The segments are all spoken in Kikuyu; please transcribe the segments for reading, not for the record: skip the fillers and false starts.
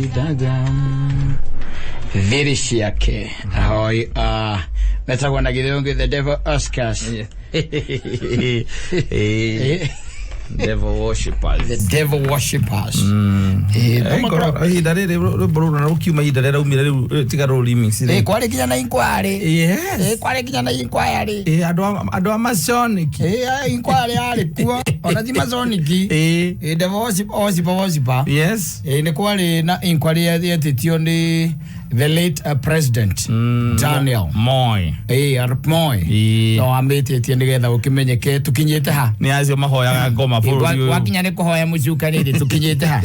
Nĩhithaga thiri ciake. Ahoi metagwo na gĩthũngũ the Devil Oscars. Devil worshippers. The Devil Worshippers. No Ihinda rĩrĩ rwĩmbo rũrũ na rũkiuma ihinda rĩrĩa raumire rĩu tiga rũ remix rĩ. Kwarĩ nginya na inquiry. Kwarĩ nginya na inquiry. Andũ a Masonic. Inquiry yarĩ kuo ona ti Masonic. Devil worship, worshipper. Nĩ kwarĩ na inquiry yetĩtio nĩ the late President Daniel Moi. Arap Moi. No amĩtĩtie nĩgetha gũkĩmenyeke tũkinyĩte ha. Nĩ acio mahoyaga ngoma bũrũri ũyũ. Gwakinya nĩ kũhoya mũcukani rĩ, tũkinyĩte ha?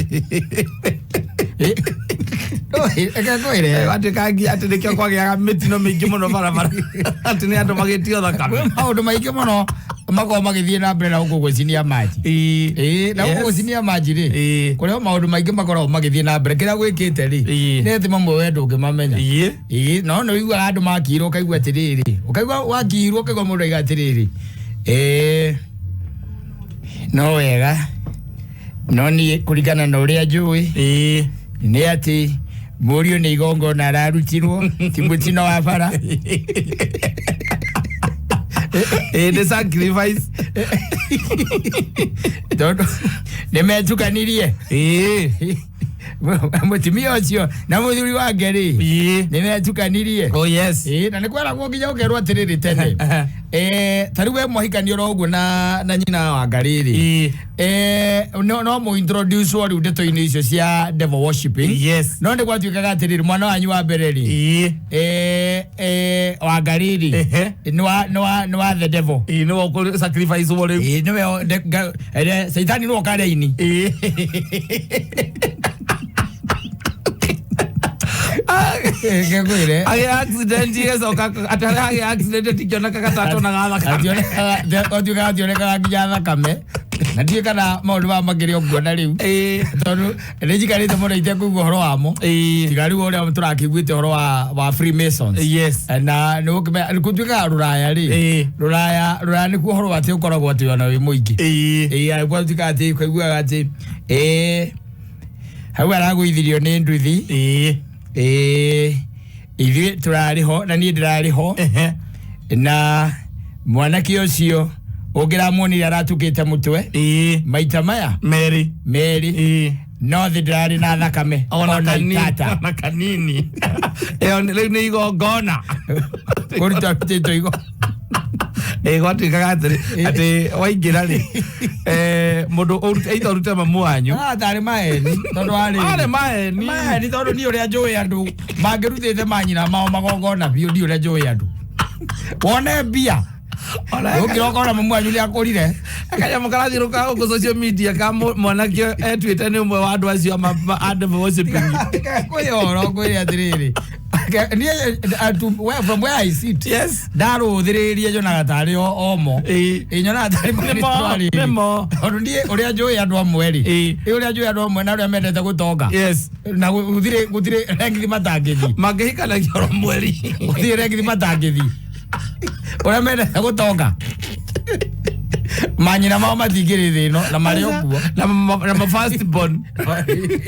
Reke ngwĩre. Watuĩka nginya atĩ nĩkĩo kwagĩaga mĩtino mĩingĩ mũno barabara, atĩ nĩ andũ magĩtio thakame. Kwĩ maũndũ maingĩ mũno makoragwo magĩthiĩ na mbere na gũkũ gwĩcinia maji. Na gũkũ gwĩcinia maji rĩ, kũrĩ o maũndũ maingĩ makoragwo magĩthiĩ na mbere. Kĩrĩa gwĩkĩte rĩ, nĩ atĩ mamwe we ndũngĩmamenya. No nĩ ũiguaga andũ makirwo, ũkaigua atĩrĩrĩ, ũkaigua wakirwo, ũkaigua mũndũ aiga atĩrĩrĩ, no wega, no niĩ kũringana na ũrĩa njũĩ nĩ atĩ mũriũ nĩ igongona ararutirwo, ti mũtino wa bara. Nĩ sacrifice. Tondũ nĩ metukanirie mũtumia ũcio na mũthuri wake rĩ, nĩ metukanirie. Oh yes. Na nĩ kweragwo nginya ũkerwo atĩrĩrĩ, tene ta rĩu we mwahikania oro ũguo na nyina wa ngarĩrĩ, no mũ introduce rĩu ndeto-inĩ icio cia devil worshiping. No nĩ gwatuĩkaga atĩrĩrĩ, mwana wanyu wa mbere rĩ, wa ngarĩrĩ, nĩ wa the devil. Nĩ wa sacrifice wo rĩu. Nĩwe Saitani nĩwe ũkarĩa ini. Ngĩkwĩre. Agĩa accident, ĩgacoka atĩ harĩa hagĩa accident ĩtingĩonekaga ta atonaga thakame. Otuĩkaga ationekaga nginya thakame, na ndiũĩ kana maũndũ maya makĩrĩ o kuona rĩu, tondũ nĩ njikarĩte mũno itekũigua ũhoro wamo, tiga rĩu ũrĩa tũrakĩiguĩte ũhoro wa Freemasons. Na nĩ gũtuĩkaga rũraya rĩ, rũraya nĩkuo ũhoro wa atĩ ũkoragwo atĩ ona wĩ mũingĩ. Gwatuĩkaga atĩ ũkaiguaga atĩ hau aragũithirio nĩ nduthi. Ithuĩ tũrarĩ ho na niĩ ndĩrarĩ ho, na mwanake ũcio ũngĩramuonire aratukĩte mũtwe maita maya merĩ. Merĩ. No thĩ ndĩrarĩ na thakame ona kanini. Itata. Ona kanini. Ĩyo rĩu nĩ igongona. Kũruta rutĩtwo igo. Gwatuĩkaga atĩrĩ, atĩ waingĩra rĩ, mũndũ either ũrute mamu wanyu. Ah, tarĩ maeni tondũ warĩ arĩ maeni. Maeni, tondũ niĩ ũrĩa njũĩ andũ mangĩrutĩte manyina mao magongona biũ, niĩ ũrĩa njũĩ andũ wone mbia ũngĩra ũkona mamu wanyu nĩ akũrire. Kanyamũ karathiũrũka gũkũ social media ka mwanake etuĩte nĩ ũmwe wa andũ acio a devil worshiping. Kwĩ ũhoro ngwĩre atĩrĩrĩ, niĩ from where I sit, ndarũthĩrĩria nyonaga tarĩ omo. Nyonaga tarĩ Nĩmo, nĩmo. Tondũ niĩ ũrĩa njũĩ andũ amwe rĩ, ũrĩa njũĩ andũ amwe na ũrĩa mendete gũtonga, na gũtirĩ rengithi matangĩthiĩ. Mangĩhikanagia oro mweri. Gũtirĩ rengithi matangĩthiĩ, ũrĩa mendete gũtonga, manyina mao matingĩrĩ thĩ ĩno na marĩ o kuo. Na ma first born,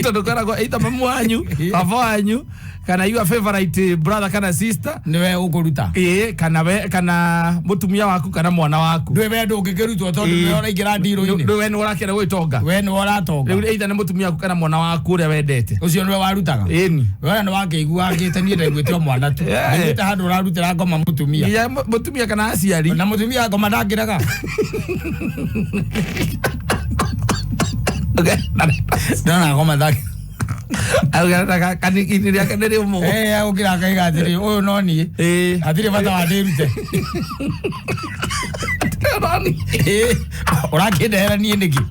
tondũ koragwo either mamu wanyu, baba wanyu, kana your favorite brother kana sister. Nĩwe ũkũruta. Kana we kana mũtumia waku kana mwana waku. Ndũĩ we ndũngĩkĩrutwo tondũ nĩwe ũraingĩra ndirũ-inĩ. Ndũ we nĩ ũrakĩenda gwĩtonga. We nĩwe ũratonga. Rĩu either nĩ mũtumia waku kana mwana waku ũrĩa wendete. Ũcio nĩwe warutaga. Ĩni. We nĩ wakĩigua angĩte, niĩ ndaiguĩte o mwana tu. Ndaiguĩte handũ ũrarutĩra ngoma mũtumia. Nginya mũtumia kana aciari. Na mũtumia ngoma ndangĩrega. Ndona ngoma ndangĩ. Kanini rĩake nĩ rĩũmũ. Agũkĩra akaiga atĩrĩ, ũyũ no niĩ, hatirĩ bata wa ndĩrute. Ũrakĩndehera niĩ nĩkĩ?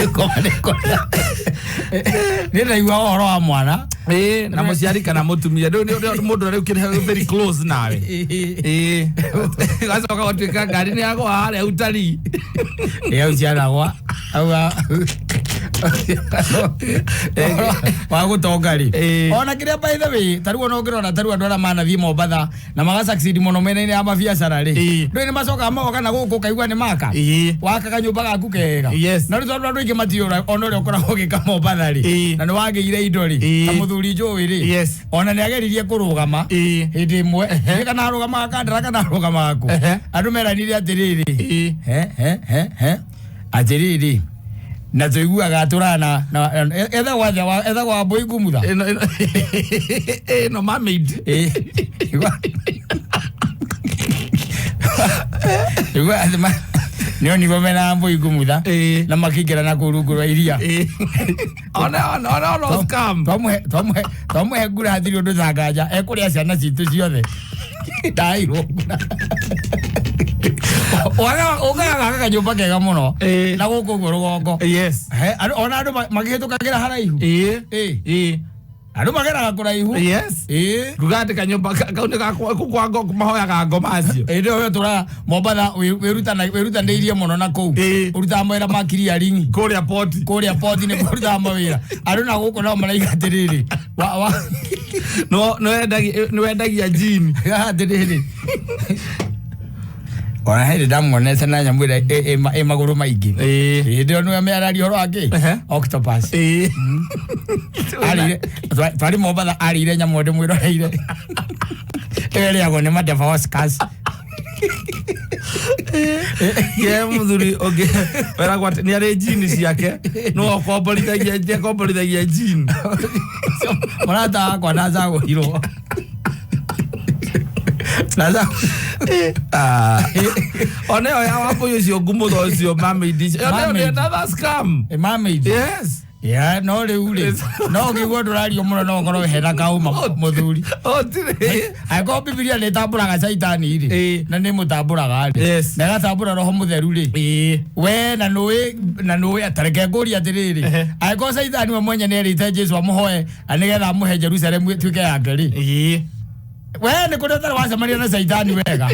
Ngoma nĩ kũrega. Niĩ ndaigua ũhoro wa mwana. Na mũciari kana mũtumia. Rĩu mũndũ ũrĩa ũkĩrĩ very close nawe. Gacoka gũtuĩka ngari nĩ yagwa harĩa utalii. Hau cianagwa hau. Wa gũtonga rĩ. Ĩĩ. Ona kĩrĩa by the way, ta rĩu ona ũngĩrora ta rĩu andũ arĩa manathiĩ Mombatha na maga succeed mũno mĩena-inĩ ya mabiacara rĩ. Ĩĩ. Ndũĩ nĩ macokaga magoka na gũkũ ũkaigua nĩ maka. Ĩĩ. Waka kanyũmba gaku kega. Yes. Na rĩu tondũ andũ aingĩ matiũĩ ona ũrĩa ũkoragwo ũgĩka Mombatha rĩ. Ĩĩ. Na nĩ wagĩire indo rĩ. Ĩĩ. Ta mũthuri njũĩ rĩ. Yes. Ona nĩ ageririe kũrũgama. Ĩĩ. Hĩndĩ ĩmwe. Ndiũĩ kana arũgamaga Kandara kana arũgamaga kũ. Ehe. Andũ meranire atĩrĩrĩ. Ĩĩ. He he he he. Atĩrĩrĩ. Na tũiguaga tũrana na ethagwo atĩa ethagwo Wambũi Ngumutha. Ĩno ĩno ĩno mermaid. Ĩĩ. Igua atĩ nĩonirwo mena Wambũi Ngumutha Ĩĩ. na makĩingĩra na kũu rungu rwa iria. Ĩĩ. Ona ona ona ona scam. Twamũhe ngura hatirĩ ũndũ tanganja ekũrĩa ciana citũ ciothe. Ndaheirwo ngura. Ũkaga kanyũmba kega mũno Ĩĩ. na gũkũ ũguo rũgongo. Yes. He, ona andũ makĩhĩtũkagĩra haraihu. Ĩĩ. Ĩĩ. Ĩĩ. Andũ mageraga kũraihu. Yes. Ĩĩ. Kuga atĩ kanyũmba kau nĩ gakwa kũu kwa mahoyaga ngoma acio. Ĩndĩ ĩyo tũra Mombatha wĩrutanĩirie mũno na kũu. Ĩĩ. Ũrutaga mawĩra ma clearing. Kũrĩa poti. Kũrĩa poti nĩ kũrutaga mawĩra. Andũ na gũkũ nao maraiga atĩrĩrĩ. Wa No no wendagia nĩ wendagia jini. atĩrĩrĩ. Ona hĩndĩ ndamuonete na nyamũ ĩrĩa ĩ magũrũ maingĩ. Ĩĩ. Hĩndĩ ĩyo nĩwe mĩararia ũhoro wa kĩ? Ehe. Octopus. Ĩĩ. Arĩire twarĩ Mombatha arĩire nyamũ ndĩmwĩroreire. Ĩyo ĩrĩagwo nĩ madeva Oscars. Ye mũthuri ũngĩ weragwo atĩ nĩ arĩ jini ciake no akomborithagia akomborithagia jini. Mũrata wakwa ndacagũrirwo. Ah. Ona ĩyo ya Wambũi ũcio ngumutha ũcio mermaid icio. Ĩyo nayo nĩ Mermaid. another scam. Mermaid. Yes. Ya no rĩu rĩ no ũngĩigua ndũrario mũno no ũkorwo hena kaũma mũthuri. Ũtirĩ. Angĩkorwo Bibilia nĩ ĩtambũraga caitani rĩ Ĩĩ. na nĩ mũtambũraga rĩ Yes. na ĩgatambũra roho mũtheru rĩ Ĩĩ. we na nũĩ na nũĩ tareke ngũrie atĩrĩrĩ Ehe. angĩkorwo caitani we mwenye nĩ erĩte Jesũ amũhoe na nĩgetha amũhe Jerusalemu ĩtuĩke yake rĩ Ĩĩ. we nĩ kũrĩa ũtarĩ wacemania na caitani wega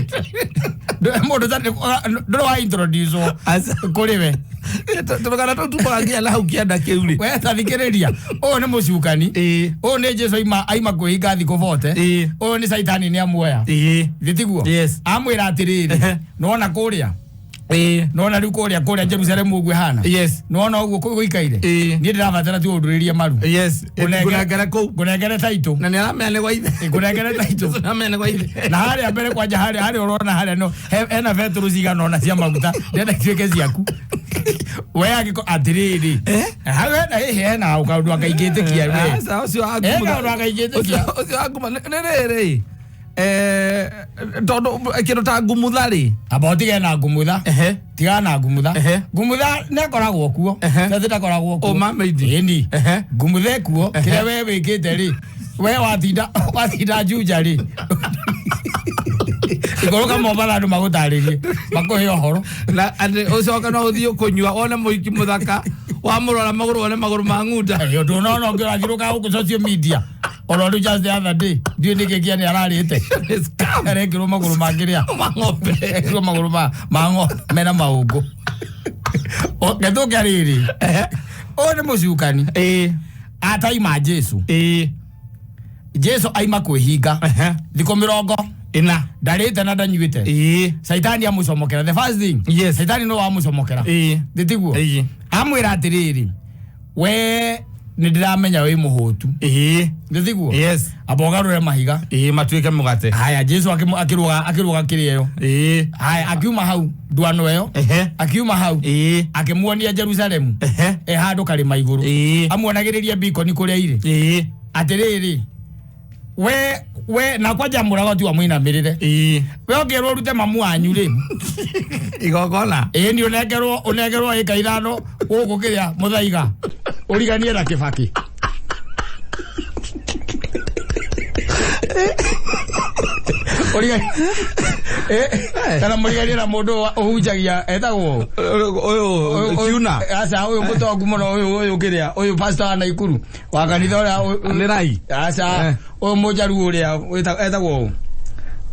mũndũ ndũrĩ wa introduce Aca. kũrĩ we Tũrũgano tũu tumaga nginya na hau kĩanda kĩu rĩ. we tathikĩrĩria ũyũ nĩ mũcukani Ĩĩ. ũyũ nĩ Jesũ aima kwĩhinga thikũ bote Ĩĩ. ũyũ nĩ caitani nĩ amuoya Ĩĩ. githĩ tiguo Yes. amwĩra atĩrĩrĩ Ehe. nĩwona kũrĩa Ĩĩ. nĩwona rĩu kũrĩa Jerusalemu ũguo ĩhana Yes. nĩwona ũguo kũu gũikaire Ĩĩ. niĩ ndĩrabatara tu ũndũrĩrie maru Yes. Ngũnengere kũu. ngũnengere taitũ Na nĩ aramenya nĩ gwa ithe. ngũnengere taitũ Aramenya nĩ gwa ithe. na harĩa mbere kwanja harĩa harĩa ũrona harĩa no hena betũrũ cigana ũna cia maguta ndĩrenda ituĩke ciaku we angĩko atĩrĩrĩ Eh? hau hena hihi hena kaũndũ angaingĩtĩkia we Aca ũcio wa Eh, ngumutha. kaũndũ angaingĩtĩkia Ũcio wa nguma nĩ rĩrĩ. Tondũ kĩndũ ta ngumutha rĩ. amba ũtige na ngumutha Ehe. tigana na ngumutha Ehe. ngumutha nĩakoragwo kuo Ehe. Sasa ndakoragwo kuo O mermaid. ĩni Ehe. ngumutha ekuo kĩrĩa we wĩkĩte rĩ we watinda Juja rĩ ikũrũka Mombatha andũ magũtarĩrie makũhe ũhoro Na atĩ ũcoke no ũthiĩ kũnyua wone mũhiki mũthaka wamũrora magũrũ wone magũrũ ma ng'unda. Ĩ, ũndũ ũna ona ũngĩ ũrathiũrũka gũkũ social media ona rĩu just the other day ndiũĩ nĩkĩ kĩa nĩ ararĩte Nĩ scam. arekĩrwo magũrũ ma kĩrĩa Ma ng'ombe. ekĩrwo magũrũ ma ng'ombe mena maũngũ gĩtũke rĩrĩ Ehe. ũyũ nĩ mũcukani Ĩĩ. ataima Jesũ Ĩĩ. Jesũ aima kwĩhinga Ehe. thikũ mĩrongo Ĩna. ndarĩte na ndanyuĩte Ĩĩ. caitani amũcomokera the first thing Yes. caitani no wamũcomokera Ĩĩ. thĩtiguo Ĩĩ. amwĩra atĩrĩrĩ we nĩ ndĩramenya wĩ mũhũtu Ĩĩ. thĩtiguo Yes. amba ũgarũre mahiga Ĩĩ matuĩke mũgate. haya Jesũ akĩrũga kĩrĩa ĩyo Ĩĩ. haya akiuma hau nduano ĩyo Ehe. akiuma hau Ĩĩ. akĩmuonia Jerusalemu Ehe. e handũ karĩma igũrũ Ĩĩ. amuonagĩrĩria beacon kũrĩa irĩ Ĩĩ. atĩrĩrĩ we na kwanja mũrago ti wamũinamĩrĩre Ĩĩ. we ũngĩrwo ũrute mamu wanyu rĩ Igongona. ĩĩ nĩ ũnengerwo ĩka ithano gũkũ kĩrĩa mũthaiga ũriganie na Kĩbakĩ kana mũriganie na mũndũ ũhunjagia etagwo Ũyũ kiuna. aca ũyũ mũtongu mũno ũyũ kĩrĩa ũyũ pastor wa Naikuru wa kanitha ũrĩa Nĩ Rai. aca ũyũ mũjaruo ũrĩa etagwo ũ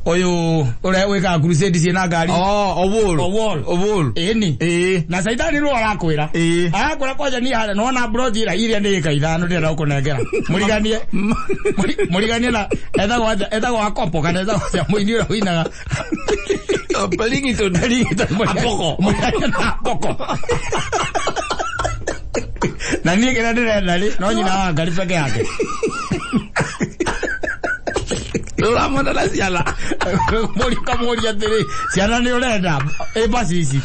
Ũyũ ũrĩa wĩkaga crusade ciĩna ngari. Oh, Owol. Owol. Owol. Ĩni. Ĩĩ. Na caitani nĩwe ũrakwĩra. Ĩĩ. Arakwĩra kwanja niĩ harĩa nĩwona mburoti ĩrĩa iria nĩ ĩka 5 ndĩrenda gũkũnengera. Mũriganie. Mũriganie na etagwo atĩa? Etagwo Akopo kana etagwo atĩa mũini ũrĩa ũinaga. Pelington. Pelington. Apoko. Mũriganie na Apoko. Na niĩ kĩrĩa ndĩrenda rĩ, no nyina wa ngari peke yake. Ũramwenda na ciana. Mũri kamũria atĩrĩ, ciana nĩ ũrenda? Ĩ basi ici.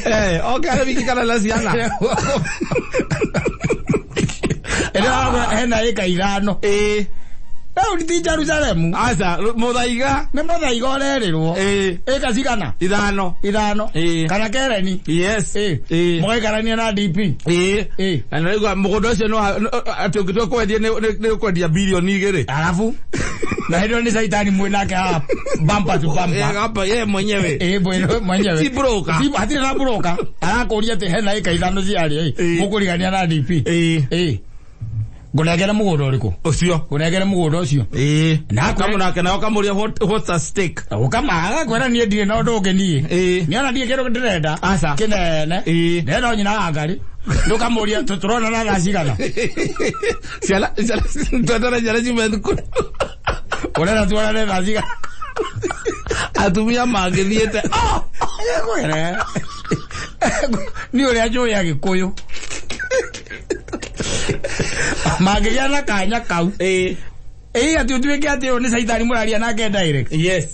Eh, okay, arĩ wiki kana na ciana. Ĩrĩa hena ĩka 5. Ĩĩ. Rĩu ti Jerusalemu. Aca, mũthaiga. Nĩ mũthaiga ũrerĩrwo. Ĩĩ. Ĩka cigana? 5. 5. Ĩĩ. Kana Kereni. Yes. Ĩĩ. Ĩĩ. Mũgaikarania na DP. Ĩĩ. Ĩĩ. Na nĩraigua mũgũnda ũcio no atĩ ũngĩtua kwendia nĩ ũkwendia bilioni 2. Alafu na hĩndĩ ĩyo nĩ caitani mwĩ nake haha bumper to bumper. Hapa yeye mwenyewe. Ĩĩ mwenyewe. Si broker. Si hatirĩ na broker. Arakũria atĩ hena ĩka 5 ciarĩa ĩ. Mũkũrigania na DP. Ĩĩ. Ĩĩ. Ngũnengere mũgũnda ũrĩkũ? Ũcio. Ngũnengere mũgũnda ũcio. Ĩĩ. Na Ũkamũnake na ũkamũria what's at stake. Ũkamaga kwĩra niĩ ndirĩ na ũndũ ũngĩ niĩ. Ĩĩ. Nĩ ona niĩ kĩndũ ndĩrenda. Aca. Kĩnene. Ĩĩ. Ndĩrenda o nyina wa ngari. Ndũkamũria tũrona na thaa cigana. Ciana ciana twetere ciana ciume thukuru. Ũrenda tuonane thaa cigana. Atumia mangĩthiĩte. Oh! Ngwĩre. Nĩ ũrĩa njũĩ Agĩkũyũ. Mangĩgĩa na kanya kau. Ĩĩ. Ĩĩ atĩ ũtuĩke atĩ ũyũ nĩ caitani mũraria nake direct. Yes.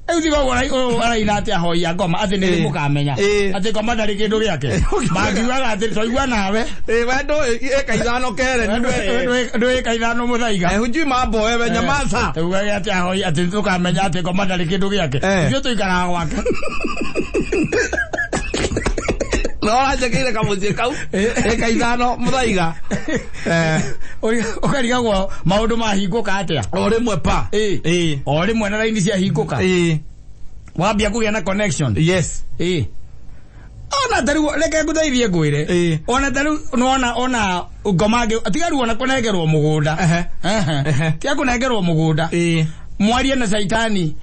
Rĩu tiga ũguo ũyũ araina atĩ ahoi a ngoma atĩ nĩ mũkamenya. Ĩĩ. Atĩ ngoma ndarĩ kĩndũ gĩake. Mangiugaga atĩ twaigua nawe. Ĩĩ we ndũĩ ĩka 5 kere ni we. Ndũĩ ĩka 5 mũthaiga. Eh, hujui mambo wewe nyamaza. Tugage atĩ ahoi atĩ tũkamenya atĩ ngoma ndarĩ kĩndũ gĩake. Ithuĩ tũikaraga gwake. No ũranjĩkĩire kamũciĩ kau. Ĩka 5 mũthaiga. Eh. Ũkarigagwo maũndũ mahingũka atĩa? O rĩmwe pa. Ĩĩ. Ĩĩ. O rĩmwe na raini ciahingũka. Ĩĩ. Wambia kũgĩa na connection. Yes. Ĩĩ. Ona ta rĩu reke ngũteithie ngwĩre. Ĩĩ. Ona ta rĩu nĩwona ona ngoma tiga rĩu ona kũnengerwo mũgũnda. Ehe. Ehe. Tiga kũnengerwo mũgũnda. Ĩĩ. Mwarie na caitani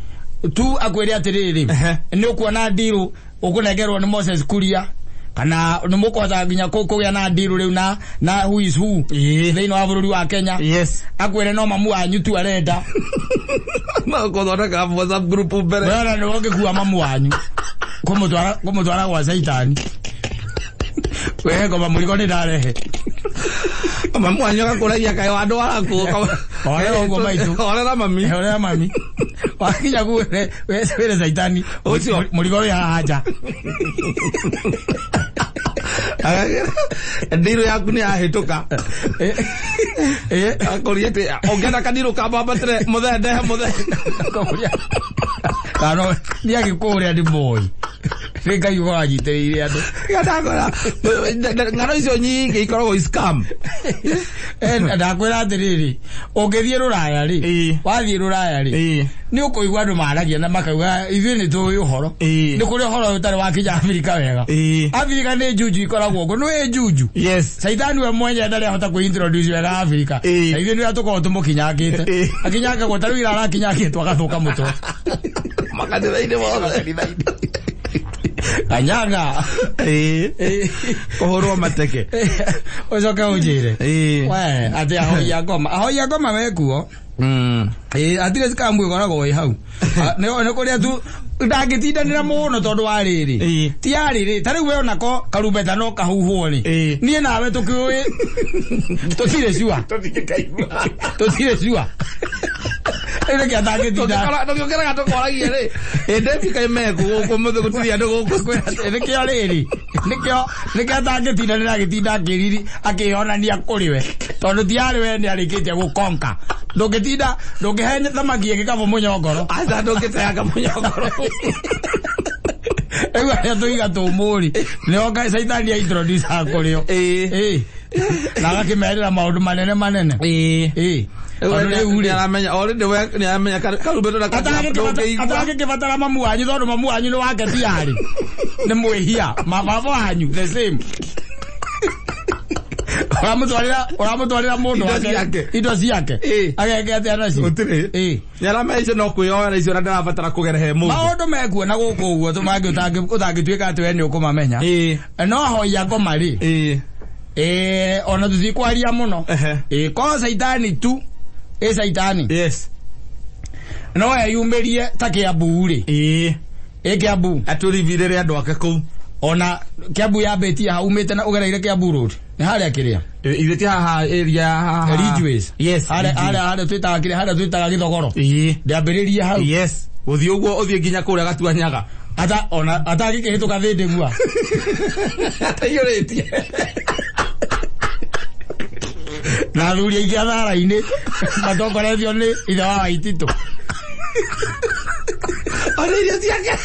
tu akwĩre atĩrĩrĩ. Nĩ ũkuona ndiru ũkũnengerwo nĩ Moses Kuria. Kana nĩ mũkũhota nginya kũgĩa na ndiru rĩu na who is who thĩinĩ wa bũrũri wa Kenya. Yes. Akwĩre no mamu wanyu tu arenda. Gũthondeka WhatsApp group mbere. Wewe nĩ ũngĩkua mamu wanyu kũmũtwara gwa caitani. We ngoma mũrigo nĩ ndarehe. Mamu wanyu agakũragia kaĩ andũ araku. Horera ũguo maitũ. Horera mami. Horera mami. Wakinya kuu wĩre caitani Ũcio. Mũrigo wĩ haha nja. Ndiru yaku nĩ yahĩtũka. Ĩĩ. Akũria atĩ ũngĩenda kandirũ kambambatĩre mũthee ndehe mũthee. Kana nĩ agĩkũyũ ũrĩa ndĩ moĩ. Nĩ Ngai ũkoragwo anyitĩrĩire andũ. Ndakora ng'ano icio nyingĩ ikoragwo i scam. Ndakwĩra atĩrĩrĩ, ũngĩthiĩ rũraya rĩ, Ĩĩ. wathiĩ rũraya rĩ, Ĩĩ. nĩ ũkũigua andũ maragia na makauga ithuĩ nĩ tũĩ ũhoro. Ĩĩ. Nĩ kũrĩ ũhoro ũtarĩ wakinya Afrika wega. Ĩĩ. Afrika nĩ njunju ikoragwo ũguo, nĩ njunju. Yes. Caitani we mwenyewe ndarĩ ahota kwĩ-introduce wega Afrika. Ĩĩ. Na ithuĩ nĩrĩa tũkoragwo tũmũkinyangĩte. Ĩĩ. Akinyangagwo ta rĩu ira arakinyangĩtwo agathuka mũtwe. Makanitha-inĩ mothe. Kanyaga. Ĩĩ. Kũhũrwo mateke. Ũcoke ũnjĩre. Ĩĩ. We, atĩ ahoi a ngoma. Ahoi a ngoma mekuo. Ĩĩ, hatirĩ scam ĩkoragwo ĩ hau. Nĩ kũrĩa tu ndangĩtindanĩra mũno tondũ wa rĩrĩ. Ĩĩ. Ti ya rĩrĩ, ta rĩu we onako karumbeta no kahuhwo rĩ. Ĩĩ. Niĩ nawe tũkĩũĩ tũtirĩ sure. Tũtirĩ sure. Rĩu nĩkĩo atangĩtinda. Tũgĩũkĩraga tũkoragia rĩ. Ĩ David kaĩ meku gũkũ mũthĩ gũtirĩ andũ gũkũ. Nĩkĩo rĩrĩ, nĩkĩo atangĩtindanĩra agĩtinda akĩriri akĩyonania kũrĩ we. Tondũ ti arĩ we nĩ arĩkĩtie gũkonka. Ndũngĩtinda, ndũngĩhe thamaki ĩngĩ kabũ mũnyongoro. Aca ndũngĩteanga mũnyongoro. Rĩu arĩa tũiga tũmũri, nĩo caitani aintroduce kũrĩ o. Ĩĩ. Ĩĩ. Na agakĩmerĩra maũndũ manene manene. Ĩĩ. Ĩĩ. Tondũ rĩu rĩ, Nĩaramenya already we nĩaramenya karumbeta na ndũngĩigua. atangĩkĩbatara mamu wanyu tondũ mamu wanyu nĩ wake ti arĩ. Nĩ mwĩhia. Mababa wanyu the same. Ũramũtwarĩra mũndũ wake indo ciake ageke atĩa nacio? Gũtirĩ. Nĩaramenya icio no kwĩyoera icio na ndarabatara kũgera he mũndũ. Maũndũ mekuo na gũkũ ũguo mangĩ ũtangĩtuĩka atĩ we nĩ ũkũmamenya. No ahoi a ngoma rĩ, ona tũtikwaria mũno. Korwo caitani tu, ĩ caitani. Yes. No eyumĩrie ta Kĩambu rĩ. Ĩ Kĩambu. Atũribirĩre andũ ake kũu. Ona Kĩambu yambĩtie hau umĩte na ũgereire Kĩambu Road. Nĩ harĩa kĩrĩa? Ithe ti haha area haha. Ridgeways. Yes. Harĩa harĩa twĩtaga kĩrĩa, harĩa twĩtaga Gĩthogoro. Ndĩambĩrĩrie hau. Yes. Gũthiĩ ũguo ũthiĩ nginya kũrĩa Gatuanyaga. Ata ona atagĩkĩhĩtũka thĩndĩ gua. Ataiyũrĩtie. Na athuri aingĩ a thara-inĩ matongoretio nĩ ithe wa Waititũ. Ona irio ciake.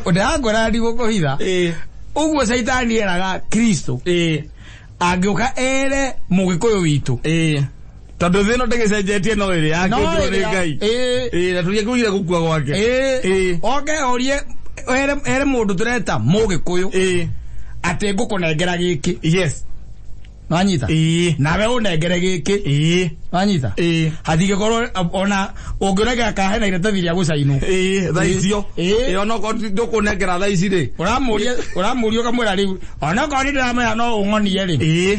Ndĩrakwĩra ndigũkũhitha. Ũguo caitani eraga Kristo angĩũka ere mũgĩkũyũ witũ. Tondũ thĩ ĩno ndĩgĩcenjetie no ĩrĩa yakĩtwo nĩ Ngai. Na tũtiakuire gũkua gwake. Oke orie ere mũndũ tũreta mũgĩkũyũ atĩ ngũkũnengera gĩkĩ. Yes. Wanyita? Nawe ũnengere gĩkĩ. Wanyita? Hatingĩkorwo ona ũngĩnengera kahe na iratathi rĩa gũcainwo. Thaa icio. Onokorwo ndũkũnengera thaa ici rĩ. Ũramũria ũkamwĩra rĩu onokorwo nĩ ndĩramenya no ũng'onie rĩ.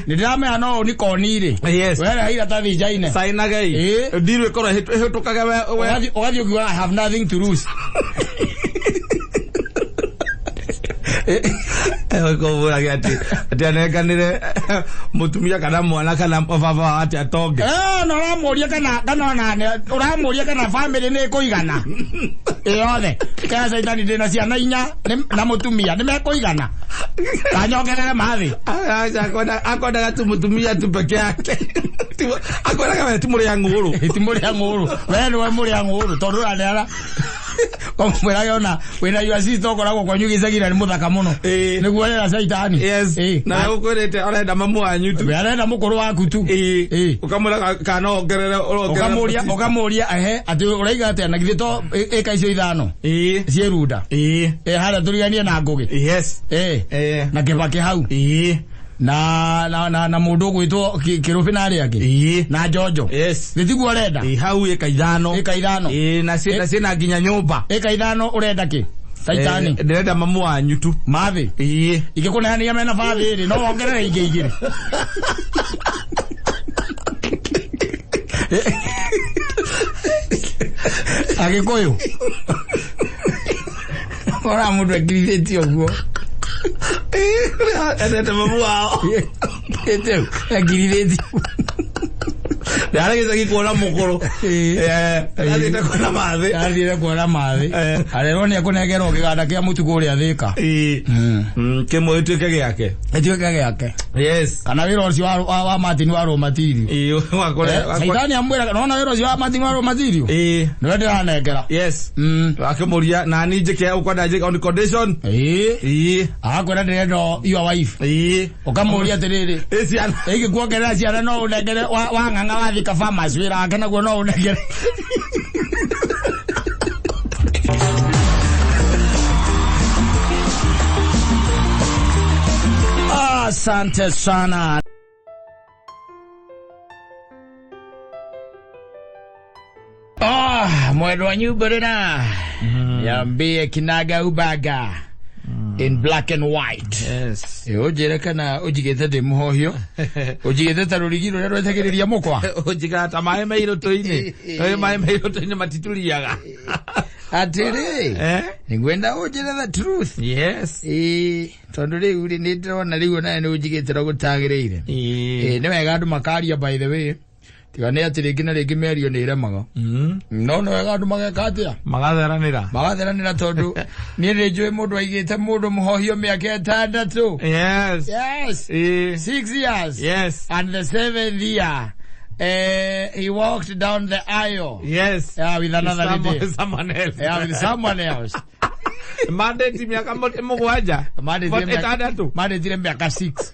Nĩ ndĩramenya no ũnikoni rĩ. Yes. Werehe iratathi njaine. Cainagei. Ndiru ĩkorwo ĩhĩtũkage we. Ũgathiĩ ũkiuga I have nothing to lose. Kũmũragia atĩ anenganĩre mũtumia kana mwana kana baba atĩ atonge. Na ũramũria kana ũramũria kana family nĩ ĩkũigana. Ĩyothe. Kaya caitani ndĩna ciana inya na mũtumia nĩ mekũigana. Kanyongerere mathĩ. Akwendaga tu mũtumia tu peke yake. Akwendaga we ti mũrĩa ng'ũrũ. Ti mũrĩa ng'ũrũ. We nĩwe mũrĩa ng'ũrũ tondũ ũraneana. Kamwĩrage ona wĩna your sister ũkoragwo kwanyu gĩcagi na nĩ mũthaka mũno. Nĩguo arera caitani. Yes. Na ũkwĩrĩte arenda mamu wanyu tu. Arenda mũkũrũ waku tu. Ũkamwĩra kana ongerere ũkamũria ũkamũria ehe atĩ ũraiga atĩa na githĩ to ĩka icio ithano. Ciĩ Runda. Harĩa tũriganie na Ngũgĩ. Yes. Na Kĩbakĩ hau. Na na na na mũndũ ũgwĩtwo Kĩrũbĩ na arĩa angĩ. Na Njonjo. Yes. Gĩtiguo ũrenda. Hau ĩka ithano. Ĩka ithano. Na ciĩna nginya nyũmba. Ĩka ithano ũrenda kĩ? Caitani. Ndĩrenda mamu wanyu tu. Mathĩ. Ingĩkũneanĩria mena bathĩ rĩ, no wongerere ingĩ igĩrĩ. Agĩkũyũ. Ora mũndũ ekirithĩtie ũguo. Endete mamu wao. Ekirithĩtie. Ndarĩ gĩcagi kuona mũkũrũ. Athiĩte kuona mathĩ. Athiĩte kuona mathĩ. Arerwo nĩ ekũnengerwo kĩganda kĩa mũtu kũrĩa Thĩka. Kĩmwe gĩtuĩke gĩake. Gĩtuĩke gĩake. Yes. Kana wĩra ũcio wa Martin wa raw material. Caitani amwĩraga nona wĩra ũcio wa Martin wa raw material. Nĩwe ndĩranengera. Yes. Akĩmũria nani njĩke ũkwenda njĩke on condition. Akwĩra ndĩrenda your wife. Ũkamũria atĩrĩrĩ. Ciana. Ĩngĩkuongerera ciana no ũnengere wa ng'ang'a wa Thika Farmers wĩra wake naguo no ũnengere. Asante sana. Mwendwa nyumba yambie kinaga ubaga in black and white. Yes. Ũnjĩre kana ũnjigĩte ndĩ mũhohio. Ũnjigĩte ta rũrigi rũrĩa rwetagĩrĩria mũkwa. Ũnjigaga ta maĩ me irũtũ-inĩ. Maĩ me irũtũ-inĩ matituriaga. Atĩrĩ. Nĩngwenda ũnjĩre the truth. Yes. Tondũ rĩu rĩ nĩ ndĩrona rĩu ona nĩ ũnjigĩte ũrĩa gũtagĩrĩire. Nĩ wega andũ makaria by the way. Tiga nĩ atĩ rĩngĩ na rĩngĩ mĩario nĩ ĩremaga. No nĩ wega andũ mageka atĩa? Magatheranĩra. Magatheranĩra tondũ niĩ nĩ njũĩ mũndũ aigĩte mũndũ mũhohio mĩaka 6. Yes. Yes. 6 years. Yes. And the 7th year he walked down the aisle. Yes. Yeah, with another lady. Someone else. Yeah, with someone else. Mandate miaka 7. Mandate 6. Mandate miaka 6.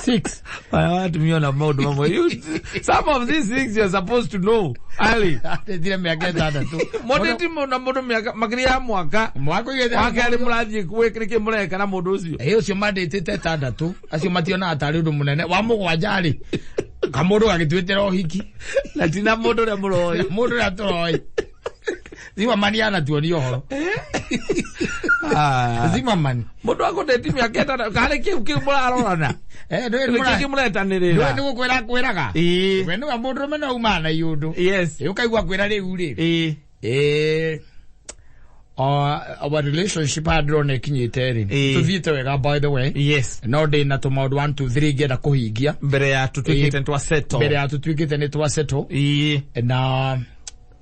6. Aya atumia na maũndũ mamwe. Some of these things you're supposed to know early. Atĩtire mĩaka 6. Mũndũ na mũndũ mĩaka makĩria ya mwaka. Mwaka igĩte. Wa kerĩ mũrathiĩ gwĩkĩrĩkĩ mũreka na mũndũ ũcio. Ĩ ũcio mandĩtĩte 6 acio mationaga tarĩ ũndũ mũnene. Wa 7 rĩ, kamũndũ gagĩtuĩtĩra ũhiki. Na ti na mũndũ ũrĩa mũroĩ. Mũndũ ũrĩa tũroĩ. Zimmerman anatuonia ũhoro. Zimmerman. Mũndũ akũndĩti mĩaka 6 karĩ kĩu kĩu mũrarorana. Nĩ kĩu mũretanĩrĩra. Nĩ gũkwĩra kwĩraga. We nĩwe mũndũrũme no umaga na iũndũ. Yes. Ĩ ũkaigua kwĩra rĩu rĩ. Ĩ our relationship handĩrona ĩkinyĩte rĩ. Tũthiĩte wega by the way. Yes. No ndĩ na tũmaũndũ 1 2 3 ngĩenda kũhingia. Mbere ya tũtuĩkĩte nĩ twa settle. Mbere ya tũtuĩkĩte nĩ twa settle. Na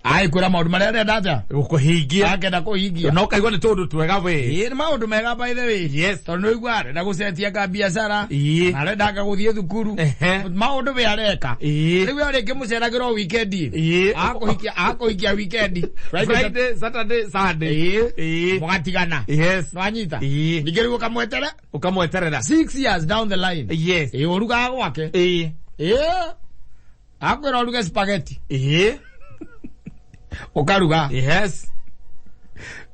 ai kwĩra maũndũ marĩa arenda atĩa? Gũkũhingia. Akenda kũhingia. No kaigua nĩ tũũndũ twega we. Ĩ nĩ maũndũ mega by the way. Yes. Tondũ nĩ ũigua arenda gũcenjia ka biacara. Ĩ. Arenda anga gũthiĩ thukuru. Maũndũ we areka. Ĩ. Rĩu arĩngĩ mũceragĩra o weekend. Ĩ. Akũhikia weekend. Friday, Saturday, Sunday. Ĩ. Mũgatigana. Yes. Nĩwanyita? Ĩ. Ningĩ rĩu ũkamweterera. Ũkamweterera. 6 years down the line. Yes. Ĩ ũrugaga gwake. Ĩ. Ĩ. Akwĩra ũruge spaghetti. Ĩ. Ukaruga. Yes.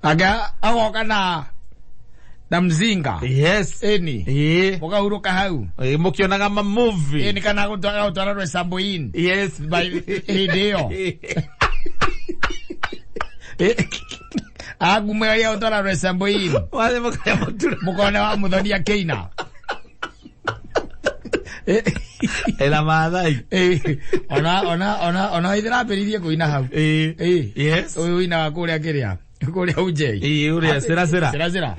Aga agoka na mzinga. Yes. Eni. Ĩ. Mukahuruka hau. Ĩ mũkĩonaga ma movie. Eni kana gũtwara rwesambo in. Yes. By hĩndĩ ĩyo. Agumweria gũtwara rwesambo in. Wathe mũkarĩa mũtura. Mũkone wa mũthonia Keina. Ela Maathai. Ona ithirambĩrĩirie kũina hau. Yes. Ũyũ ũinaga kũrĩa kĩrĩa. Kũrĩa Ujei. Ĩ ũrĩa cĩra cĩra. Cĩra cĩra.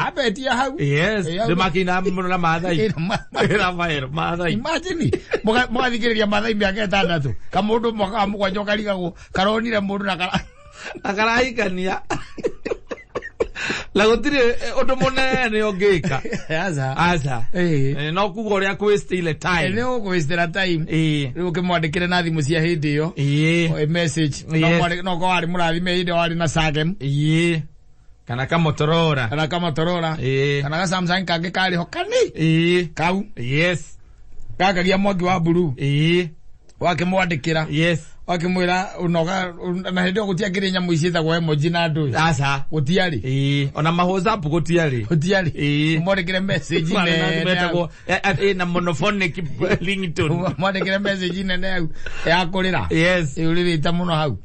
Ambetie hau. Yes. Nĩ makĩina mũno na Maathai. Ĩra maero Maathai. Imagine. Mũgathikĩrĩria Maathai mĩaka 6. Kamũndũ mwaka wa 7 karigagwo karonire mũndũ na kara. Akarahikania. Na gũtirĩ ũndũ mũnene ũngĩka. Aca. Aca. No kuga ũrĩa kwĩstile time. Nĩ ũgwĩstĩra time. Rĩu ũkĩmwandĩkĩre na thimũ cia hĩndĩ ĩyo. Message. No korwo warĩ mũrathime hĩndĩ ĩyo warĩ na Sagem. Kana kamotorola. Kana kamotorola. Kana ga Samsung kangĩ karĩ ho kani. Kau. Yes. Gakagia mwaki wa blue. Wakĩmwandĩkĩra. Yes. Wakĩmwĩra ũnoga na hĩndĩ ĩyo gũtiakĩrĩ nyamũ ici ciĩtagwo emoji na ndũĩ. Aca. Gũtiarĩ. Ona ma WhatsApp gũtiarĩ. Gũtiarĩ. Mwandĩkĩre message nene. Metagwo na monophonic ringtone. Mwandĩkĩre message nene hau ya kũrĩra. Yes. Ĩũrĩrĩte mũno hau.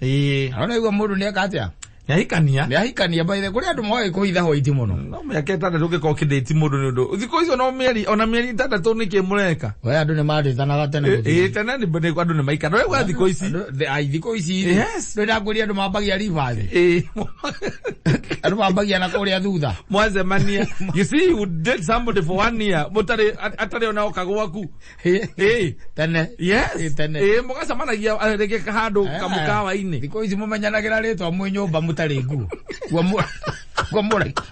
Arona igua mũndũ nĩeka atĩa? Nĩahikania. Nĩahikania by the way. Kũrĩ andũ moĩ kũhitha hwaiti mũno. No mĩaka 6 ũngĩkorwo ũkĩndĩti mũndũ nĩ ũndũ. Thikũ icio no mĩeri ona mĩeri 6 nĩkĩ mũreka? We andũ nĩmandĩtanaga tene. Tene nĩ andũ nĩmaikara. No rĩu thikũ ici. Thikũ ici. Yes. Ndĩ ndakwĩria andũ mambagia reverse. Andũ mambagia na kũrĩa thutha. Mwacemania. You see you date somebody for 1 year. Mũtarĩ atarĩ ona oka gwaku. Tene. Yes. Tene. Mũgacemanagia rĩngĩ handũ kamũkawa-inĩ. Thikũ ici mũmenyanagĩra rĩtwa mwĩ nyũmba mũtarĩ nguo.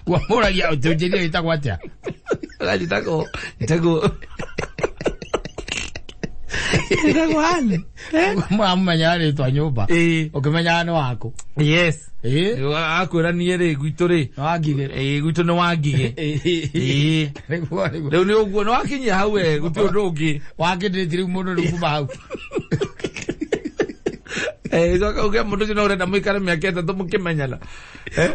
Guamũragia ũnjĩrie wĩtagwo atĩa? Njĩtagwo Njĩtagwo Anne. Mũramũmenyaga rĩtwa nyũmba. Ũkĩmenyaga nĩ waku. Yes. Akwĩra niĩ rĩ gwitũ rĩ. Nĩ Wangigĩ. Gwitũ nĩ Wangigĩ. Rĩu nĩ ũguo nĩ wakinyia hau we gũtirĩ ũndũ ũngĩ. Wakĩndĩti rĩu mũndũ rĩu kuma hau. Coka uge mũndũ ũcio no ũrenda mũikare mĩaka 3 mũkĩmenyana.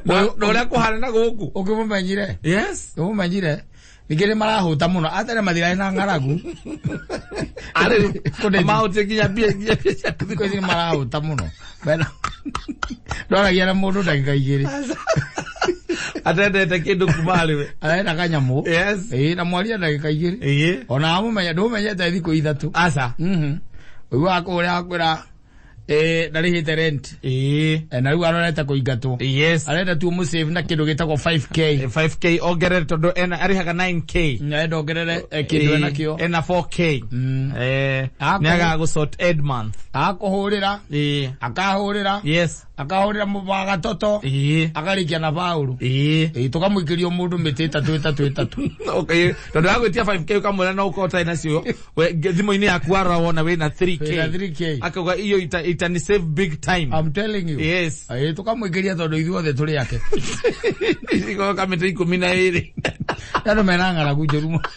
Na ũrĩa kũhana na gũkũ. Ũkĩmũmenyire? Yes. Ũkĩmũmenyire? Ningĩ nĩ marahũta mũno atene mathirarĩ na ng'aragu. Arĩ mahũtie nginya mbia cia thikũ ici nĩ marahũta mũno. Ndwaragia na mũndũ ndagĩka 2. Atendete kĩndũ kuma harĩ we. Arenda kanyamũ. Yes. Na mwaria ndagĩka 2. Ona amũmenya ndũmenyete thikũ 3. Aca. Ũiguaga kũrĩa akwĩra ndarĩhĩte rent. Na rĩu arorete kũingatwo. Yes. Arenda tu mũsave na kĩndũ gĩtagwo 5K. 5K ongerere tondũ ena arĩhaga 9K. Arenda ongerere kĩndũ ena kĩo. Ena 4K. Nĩagaga gũsort end month. Akũhũrĩra. Akahũrĩra. Yes. Akahũrĩra wagatoto. Akarĩkia na Paũlũ. Tũkamũikĩria mũndũ mĩtĩ 3 3 3. Okay. Tondũ agwĩtia 5K ũkamwĩra no ũkorwo ũtarĩ nacio. Thimũ-inĩ yaku warora wona wĩna 3K. 3K. Akauga iyo itani save big time. I'm telling you. Yes. Tũkamũikĩria tondũ ithuothe tũrĩ ake. Igoka mĩtĩ 12. Andũ mena ng'aragu njũru mũno.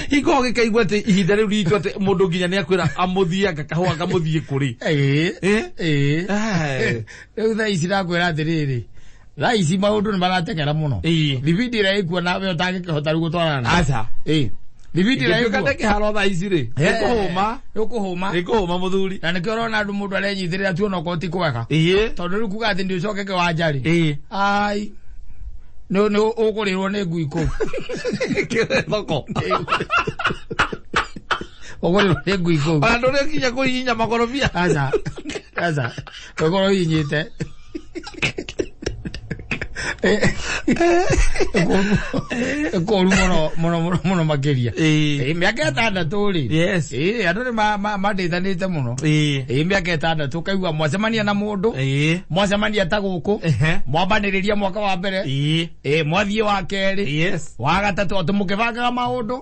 Hingo gĩkaigua atĩ ihinda rĩu ritũ atĩ mũndũ nginya nĩ akwĩra amũthiĩ anga kahũa kamũthiĩ kũrĩ. Ĩĩ. Rĩu thaa ici ndakwĩra atĩrĩrĩ, thaa ici maũndũ nĩ marateng'era mũno. Thibindi ĩrĩa ĩkuo nawe ũtangĩkĩhota rĩu gũtwarana. Aca. Ĩĩ. Thibindi ĩrĩa Ingĩtuĩka ĩkuo. ndĩ kĩharo thaa ici rĩ, nĩkũhũma. Nĩũkũhũma. Nĩkũhũma mũthuri. Na nĩkĩo ũrona andũ mũndũ arenyitĩrĩra tu onokorwo ti kwega. Tondũ rĩu kuga atĩ ndĩũcoke kĩwanja rĩ. Ai. Nĩ ũkũrĩrwo nĩ ngui kũu. Thoko. Ũkũrĩrwo nĩ ngui kũu. Ona ndũrĩ nginya kũhihinya makorobia. Aca. Aca. Ũkorwo ũhihinyĩte. Kũru mũno mũno mũno mũno makĩria. Mĩaka 6 rĩ. Yes. Andũ nĩ mandĩtanĩte mũno. Mĩaka 6 ũkaigua mwacemania na mũndũ. Mwacemania ta gũkũ. Mwambanĩrĩria mwaka wa mbere. Mwathiĩ wa kerĩ. Yes. Wa gatatũ atĩ mũkĩbangaga maũndũ.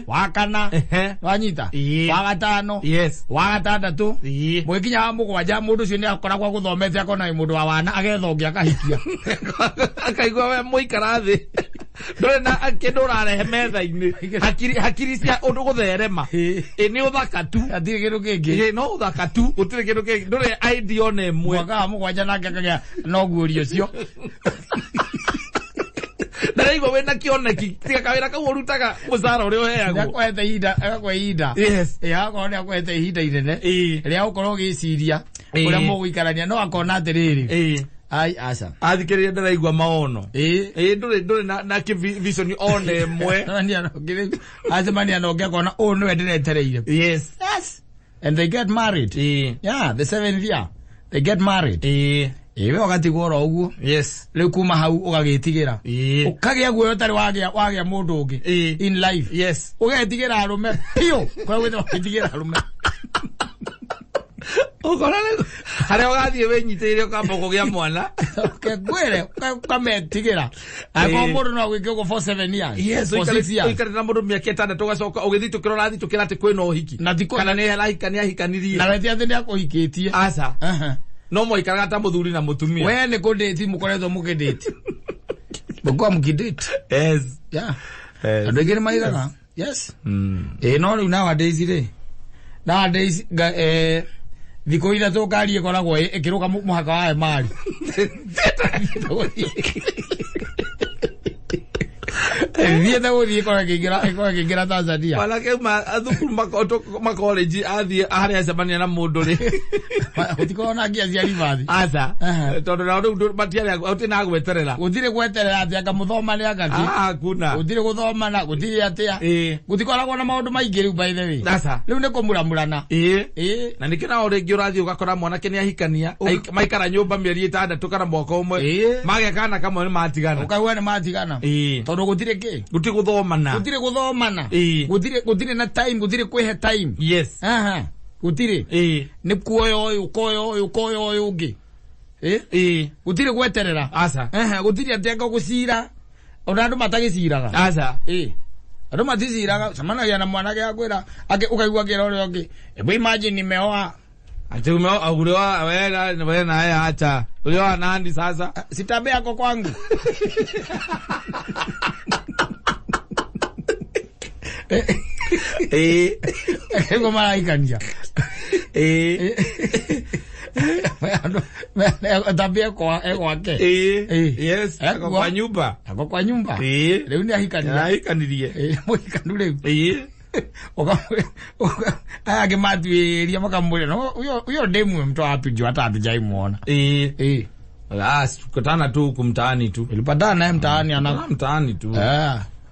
Wa kana. Wanyita. Wa gatano. Yes. Wa gatandatũ. Mũgĩkinya wa mũgwanja mũndũ ũcio nĩ akoragwo agũthomete akona wĩ mũndũ wa wana agetha ũngĩ akahikia. Akaigua we mũikara thĩ. Ndũrĩ na kĩndũ ũrarehe metha-inĩ. Hakiri cia ũndũ gũtherema. Nĩ ũthaka tu. Hatirĩ kĩndũ kĩngĩ. No ũthaka tu, gũtirĩ kĩndũ kĩngĩ. Ndũrĩ idea ona ĩmwe. Mwaka wa mũgwanja nake akagĩa na ũguũrio ũcio. Ndĩraigua wĩna kĩoneki. Tiga kawĩra kau ũrutaga mũcara ũrĩa ũheagwo. Nĩakũhete ihinda, agakũhe ihinda. Yes. Agakorwo nĩakũhete ihinda inene. Rĩa gũkorwo ũgĩciria ũrĩa mũgũikarania, no akona atĩrĩrĩ. Ai, aca. Athikĩrĩria ndĩraigua maono. Ndũrĩ na vision ona ĩmwe. Acemania na ũngĩ akona ũyũ nĩwe ndĩretereire. Yes. Yes. And they get married. Yeah, the seventh year. They get married. We ũgatigwo oro ũguo. Yes. Rĩu kuma hau ũgagĩtigĩra. Ũkagĩa guoya ũtarĩ wagĩa mũndũ ũngĩ. In life. Yes. Ũgetigĩra arũme biũ. Kũrĩa gwĩtagwo gwĩtigĩra arũme. Ũkora rĩu harĩa ũgathiĩ wĩnyitĩrĩire ũkamba kũgĩa mwana. Ngwĩre ũkametigĩra. Angĩkorwo mũndũ no agwĩke ũguo for 7 years. Yes, for 6 years. ũikarĩte na mũndũ mĩaka 6 ũgacoka ũgĩthitũkĩra ũrathitũkĩra atĩ kwĩna ũhiki. Na ti kana nĩ ahikanirie. Na we ti atĩ nĩ akũhikĩtie. Aca. No mwaikaraga ta mũthuri na mũtumia. We nĩ kũndĩti mũkoretwo mũkĩndĩti. Mũkoragwo mũkĩndĩti. Yes. Yeah. Andũ aingĩ nĩ maigaga. Yes. No rĩu nowadays rĩ. Nowadays thikũ ithatũ ngari ĩkoragwo ĩkĩrũga mũhaka wa Emali. Thiĩte gũthiĩ ĩkoragwo ĩkĩingĩra Tanzania. Mwanake auma thukuru makolenji athiĩ harĩa acemania na mũndũ rĩ. Gũtikoragwo na ngia cia ribathi. Aca. Tondũ nao rĩu matiarĩ gũtirĩ na gweterera. Gũtirĩ gweterera atĩ anga mũthoma nĩ anga kĩ. Hakuna. Gũtirĩ gũthomana, gũtirĩ atĩa. Gũtikoragwo na maũndũ maingĩ rĩu by the way. Aca. Rĩu nĩ kũmuramurana. Na nĩkĩo nao rĩngĩ ũrathiĩ ũgakora mwanake nĩ ahikania, maikara nyũmba mĩeri 6 kana mwaka ũmwe. Magĩa kana kamwe nĩ matigana. Ũkaigua nĩ matigana. Tondũ gũtirĩ kĩ? Gũtirĩ gũthomana. Gũtirĩ gũthomana. Gũtirĩ na time, gũtirĩ kwĩhe time. Yes. Gũtirĩ. Nĩ kuoya ũyũ, ũkoya ũyũ, ũkoya ũyũ ũngĩ. Gũtirĩ gweterera. Aca. Gũtirĩ atĩ anga gũcira. Ona andũ matagĩciraga. Aca. Andũ maticiraga, cemanagia na mwanake akwĩra, ũkaigua akĩra ũrĩa ũngĩ, Hebu imagine nimeoa. Ati umeoa, ulioa, wewe na yeye acha. Ulioa nani sasa? Sitabea kwa kwangu. Ego maraikania. Tabia kwa gwake. Yes, ako kwa nyumba. Ako kwa nyumba. Rĩu nĩ ahikania. Ahikanirie. Mũhikanu rĩu. Aya angĩ matuĩria makamwĩra, no, huyo demu mtu wapi juu hata hatujaimuona. Tukutana tu huku mtaani tu. Tulipatana naye mtaani mtaani tu.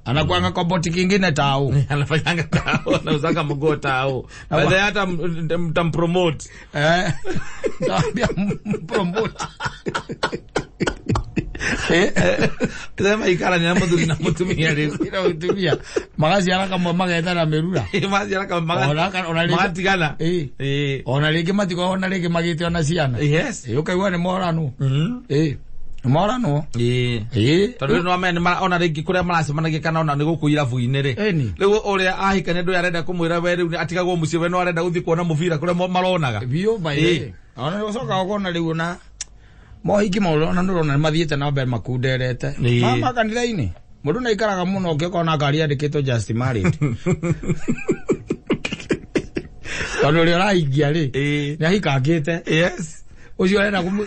Anakuanga kwa boti kingine tao. Anafanyanga tao, anauzanga mgoo tao. Baadaye hata mtampromote. Mtaambia mpromote. Sema ikara ni muthuri na mutumia rĩu. Ira mutumia. Magaciara kamwe magetana mĩrura. Magaciara kamwe magatigana. Ona rĩngĩ matikoragwo na rĩngĩ magĩte ona ciana. Yes. Ũkaigua nĩ moranwo. Moranwo. Tondũ nĩ wamenya nĩ ona rĩngĩ kũrĩa maracemanagia kana ona nĩ gũkũ irabu-inĩ rĩ. Rĩu ũrĩa ahikania ndũyũ arenda kũmwĩra we rĩu atigagwo mũciĩ we no arenda gũthiĩ kuona mũbira kũrĩa maronaga. Biũ by the way. Ona nĩ ũcokaga ũkona rĩu ona mohiki maũndũ ona nĩ ũrona nĩ mathiĩte na mbere makunderete. Mama kanitha-inĩ. Mũndũ nĩ aikaraga mũno ũngĩkona ngari yandĩkĩtwo just married. Tondũ ũrĩa ũrahingia rĩ, nĩ ahikangĩte. Yes. Ũcio ũrenda kũmũ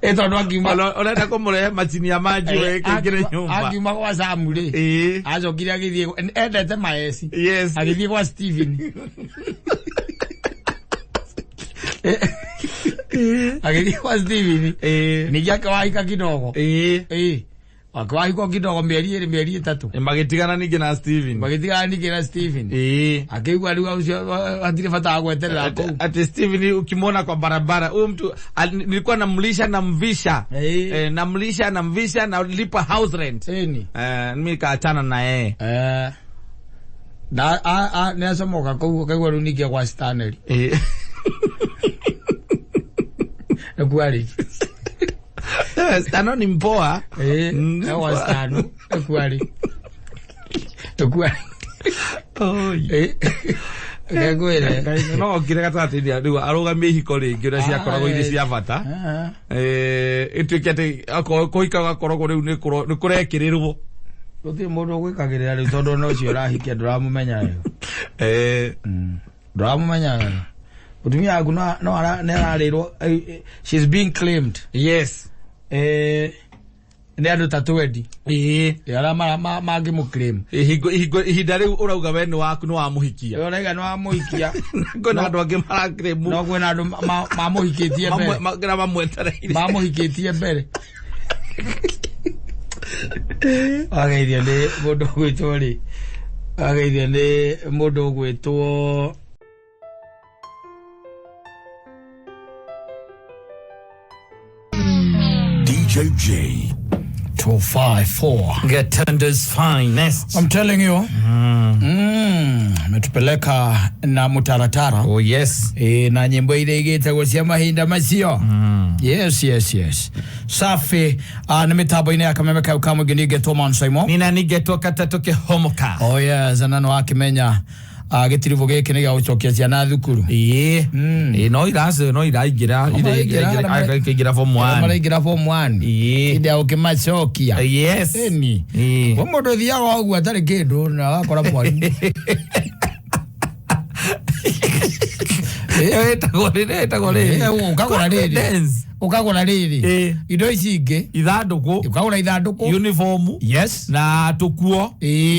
ĩ tondũ angiuma Ũrenda kũmũrehe macini ya maji we kaingĩre nyũmba. Angiuma gwa Sam rĩ, acokire agĩthiĩ endete maeci. Yes. Agĩthiĩ gwa Steven. Agĩthiĩ kwa Steven. Ningĩ akĩwahika kidogo. Akĩwahikwo kidogo mĩeri ĩrĩ mĩeri ĩtatũ. Magĩtigana ningĩ na Steven. Magĩtigana ningĩ na Steven. Akĩigua rĩu ũcio hatirĩ bata wa gweterera kũu. Ati Steven ukimwona kwa barabara, huyu mtu nilikuwa namlisha namvisha. Namlisha namvisha nalipa house rent. Mimi kaachana na yeye. Na nĩ acomoka kũu akaigua rĩu ningĩ gwa Stanley. Nĩkuo arĩ. Stano ni mpoa. Gwa Stano nĩkuo arĩ. Nĩkuo arĩ. Ngwĩre. No okire gatagatĩ-inĩ rĩu arũgamie ihiko rĩngĩ ũrĩa ciakoragwo irĩ cia bata. Ĩtuĩke atĩ akorwo kũhika gakoragwo rĩu nĩ kũrekĩrĩrwo. Gũtirĩ mũndũ ũgwĩkagĩrĩra rĩu tondũ ona ũcio ũrahikia ndũramũmenya wega. Ndũramũmenya wega. Mũtumia waku no nĩ ararĩrwo, she's being claimed. Yes. Nĩ andũ ta 20. Arĩa mangĩmũclaim. Ihinda rĩu ũrauga we nĩ waku nĩ wamũhikia. Ũrauga nĩ wamũhikia. Kwĩna andũ angĩ maraclaim. No kwĩna andũ mamũhikĩtie mbere. Mamwetereire. Mamũhikĩtie mbere. Wageithio nĩ mũndũ ũgwĩtwo rĩ. Wageithio nĩ mũndũ ũgwĩtwo DJ J 254. Gatundu's finest. I'm telling you. Ametupeleka na mutaratara. Oh yes. Na nyimbo ile igĩtagwo cia mahinda macio. Yes, yes, yes. Safi. Nĩ mĩtambo-inĩ ya kameme kau ka mũingĩ nĩngetwo Man Simon. Nina nigetwo katatũ kĩhomoka. Oh yes, na no akĩmenya gĩtiribũ gĩkĩ nĩ gĩa gũcokia ciana thukuru. No iracio no iraingĩra iraingĩra form 1. Maraingĩra form 1. Hĩndĩ ya gũkĩmacokia. Yes. Ĩni. We mũndũ ũthiaga ũguo atarĩ kĩndũ na agakora mwarimũ. Ĩtagwo rĩrĩ, ĩtagwo rĩrĩ. Ũkagũra rĩrĩ. Ũkagũra rĩrĩ. Indo ici ingĩ. Ithandũkũ. Ũkagũra ithandũkũ. Uniform. Yes. Na tũkuo.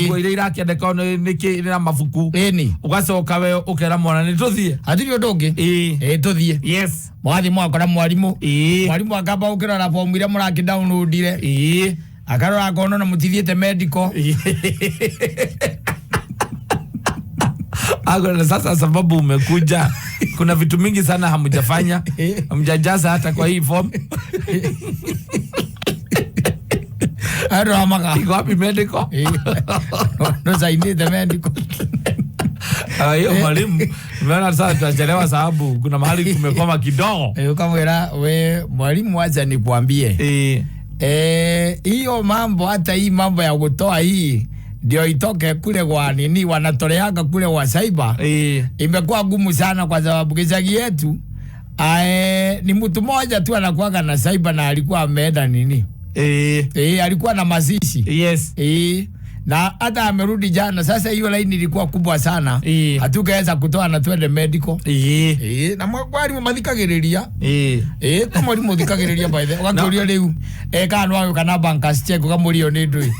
Nguo iria irakĩandĩkwo nĩ na mabuku. Ĩni. Ũgacoka we ũkera mwana nĩ tũthiĩ. Hatirĩ ũndũ ũngĩ. Tũthiĩ. Yes. Mwathiĩ mwakora mwarimũ. Mwarimũ akamba gũkĩrora bomu iria mũrakĩ downloadire. Akarora akona na mũtithiĩte medical. Agora sasa sababu umekuja kuna vitu mingi sana hamjafanya, hamjajaza hata kwa hii form. Aro amaka. Iko wapi medical? No sainite medical. Hiyo mwalimu, umeona sasa tutachelewa sababu kuna mahali kumekoma kidogo. Ukamwira we mwalimu acha nikuambie. Hiyo mambo hata hii mambo ya kutoa hii ndio itoke kule kwa nini wanatoleaga kule kwa cyber. Imekuwa gumu sana kwa sababu gicagi yetu ni mtu mmoja tu anakuwa na cyber na alikuwa ameenda nini. Alikuwa na mazishi. Yes. Na hata amerudi jana. Sasa hiyo line ilikuwa kubwa sana. Hatukaweza kutoa na twende medical. Na mwalimu mathikagiriria. Kwa mwalimu thikagiriria by the way. Ũgakĩũrio rĩu kana no kana bankers check ũkamũrio nĩ ndũĩ.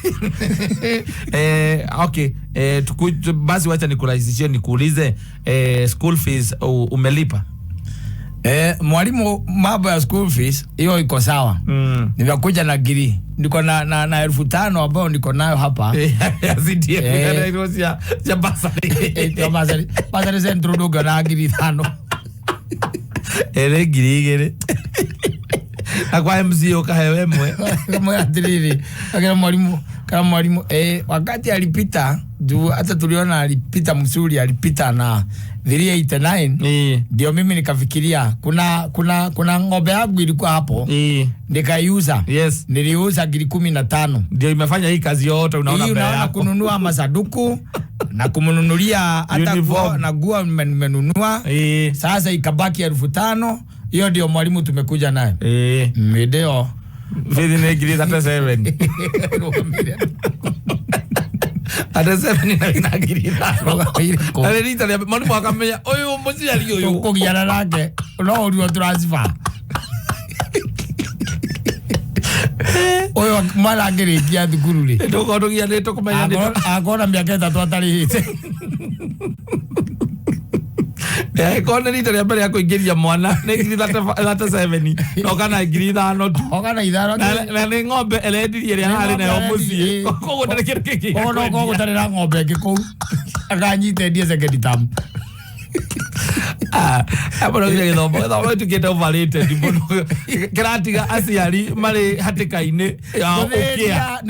Okay. Basi wacha nikurahisishie nikuulize, school fees umelipa? Mwalimu mambo ya school fees hiyo iko sawa. Nimekuja na giri. Niko na 5,000 ambayo niko nayo hapa. Ya CDF ya ya basari. Ya basari. Basari centro ndogo na giri 5. Ere giri igere. Na kwa MC ukahewe mwe. Kama atiriri. Akira mwalimu, kama mwalimu wakati alipita juu hata tuliona alipita msuri, alipita na 389. Ndio mimi nikafikiria kuna ng'ombe yangu ilikuwa hapo. Nikaiuza. Yes. Niliuza ngiri 15. Ndio imefanya hii kazi yote unaona mbele yako. Unaona kununua masanduku na kumnunulia hata nguo na nguo nimenunua. Sasa ikabaki 5,000. Hiyo ndio mwalimu tumekuja naye. Ndio. Bithi nĩ ngiri 37. Rũgamĩire. 37 na ngiri 5. Rũgamĩire kũ? Na nĩ rita rĩa mwarimũ akamenya ũyũ mũciari ũyũ. Tũkũgiana nake no ũruo transfer. Ũyũ mwana angĩrĩkia thukuru rĩ, Tũkorwo tũgianĩte kũmenya nĩ akorwo na mĩaka 3 atarĩhĩte. Angĩkorwo nĩ rita rĩa mbere rĩa kũingĩria mwana nĩ ngiri 37 no kana ngiri 5 tu. Oka na 5. Na nĩ ng'ombe ĩrendirie ĩrĩa ararĩ nayo mũciĩ. Koguo ndarĩ kĩndũ kĩngĩ Koguo no korwo gũtarĩ na ng'ombe ĩngĩ kũu akanyita endie second term. Mũno nginya gĩthomo gĩtuĩkĩte overrated mũno, kĩratiga aciari marĩ hatĩka-inĩ ya ũkĩa.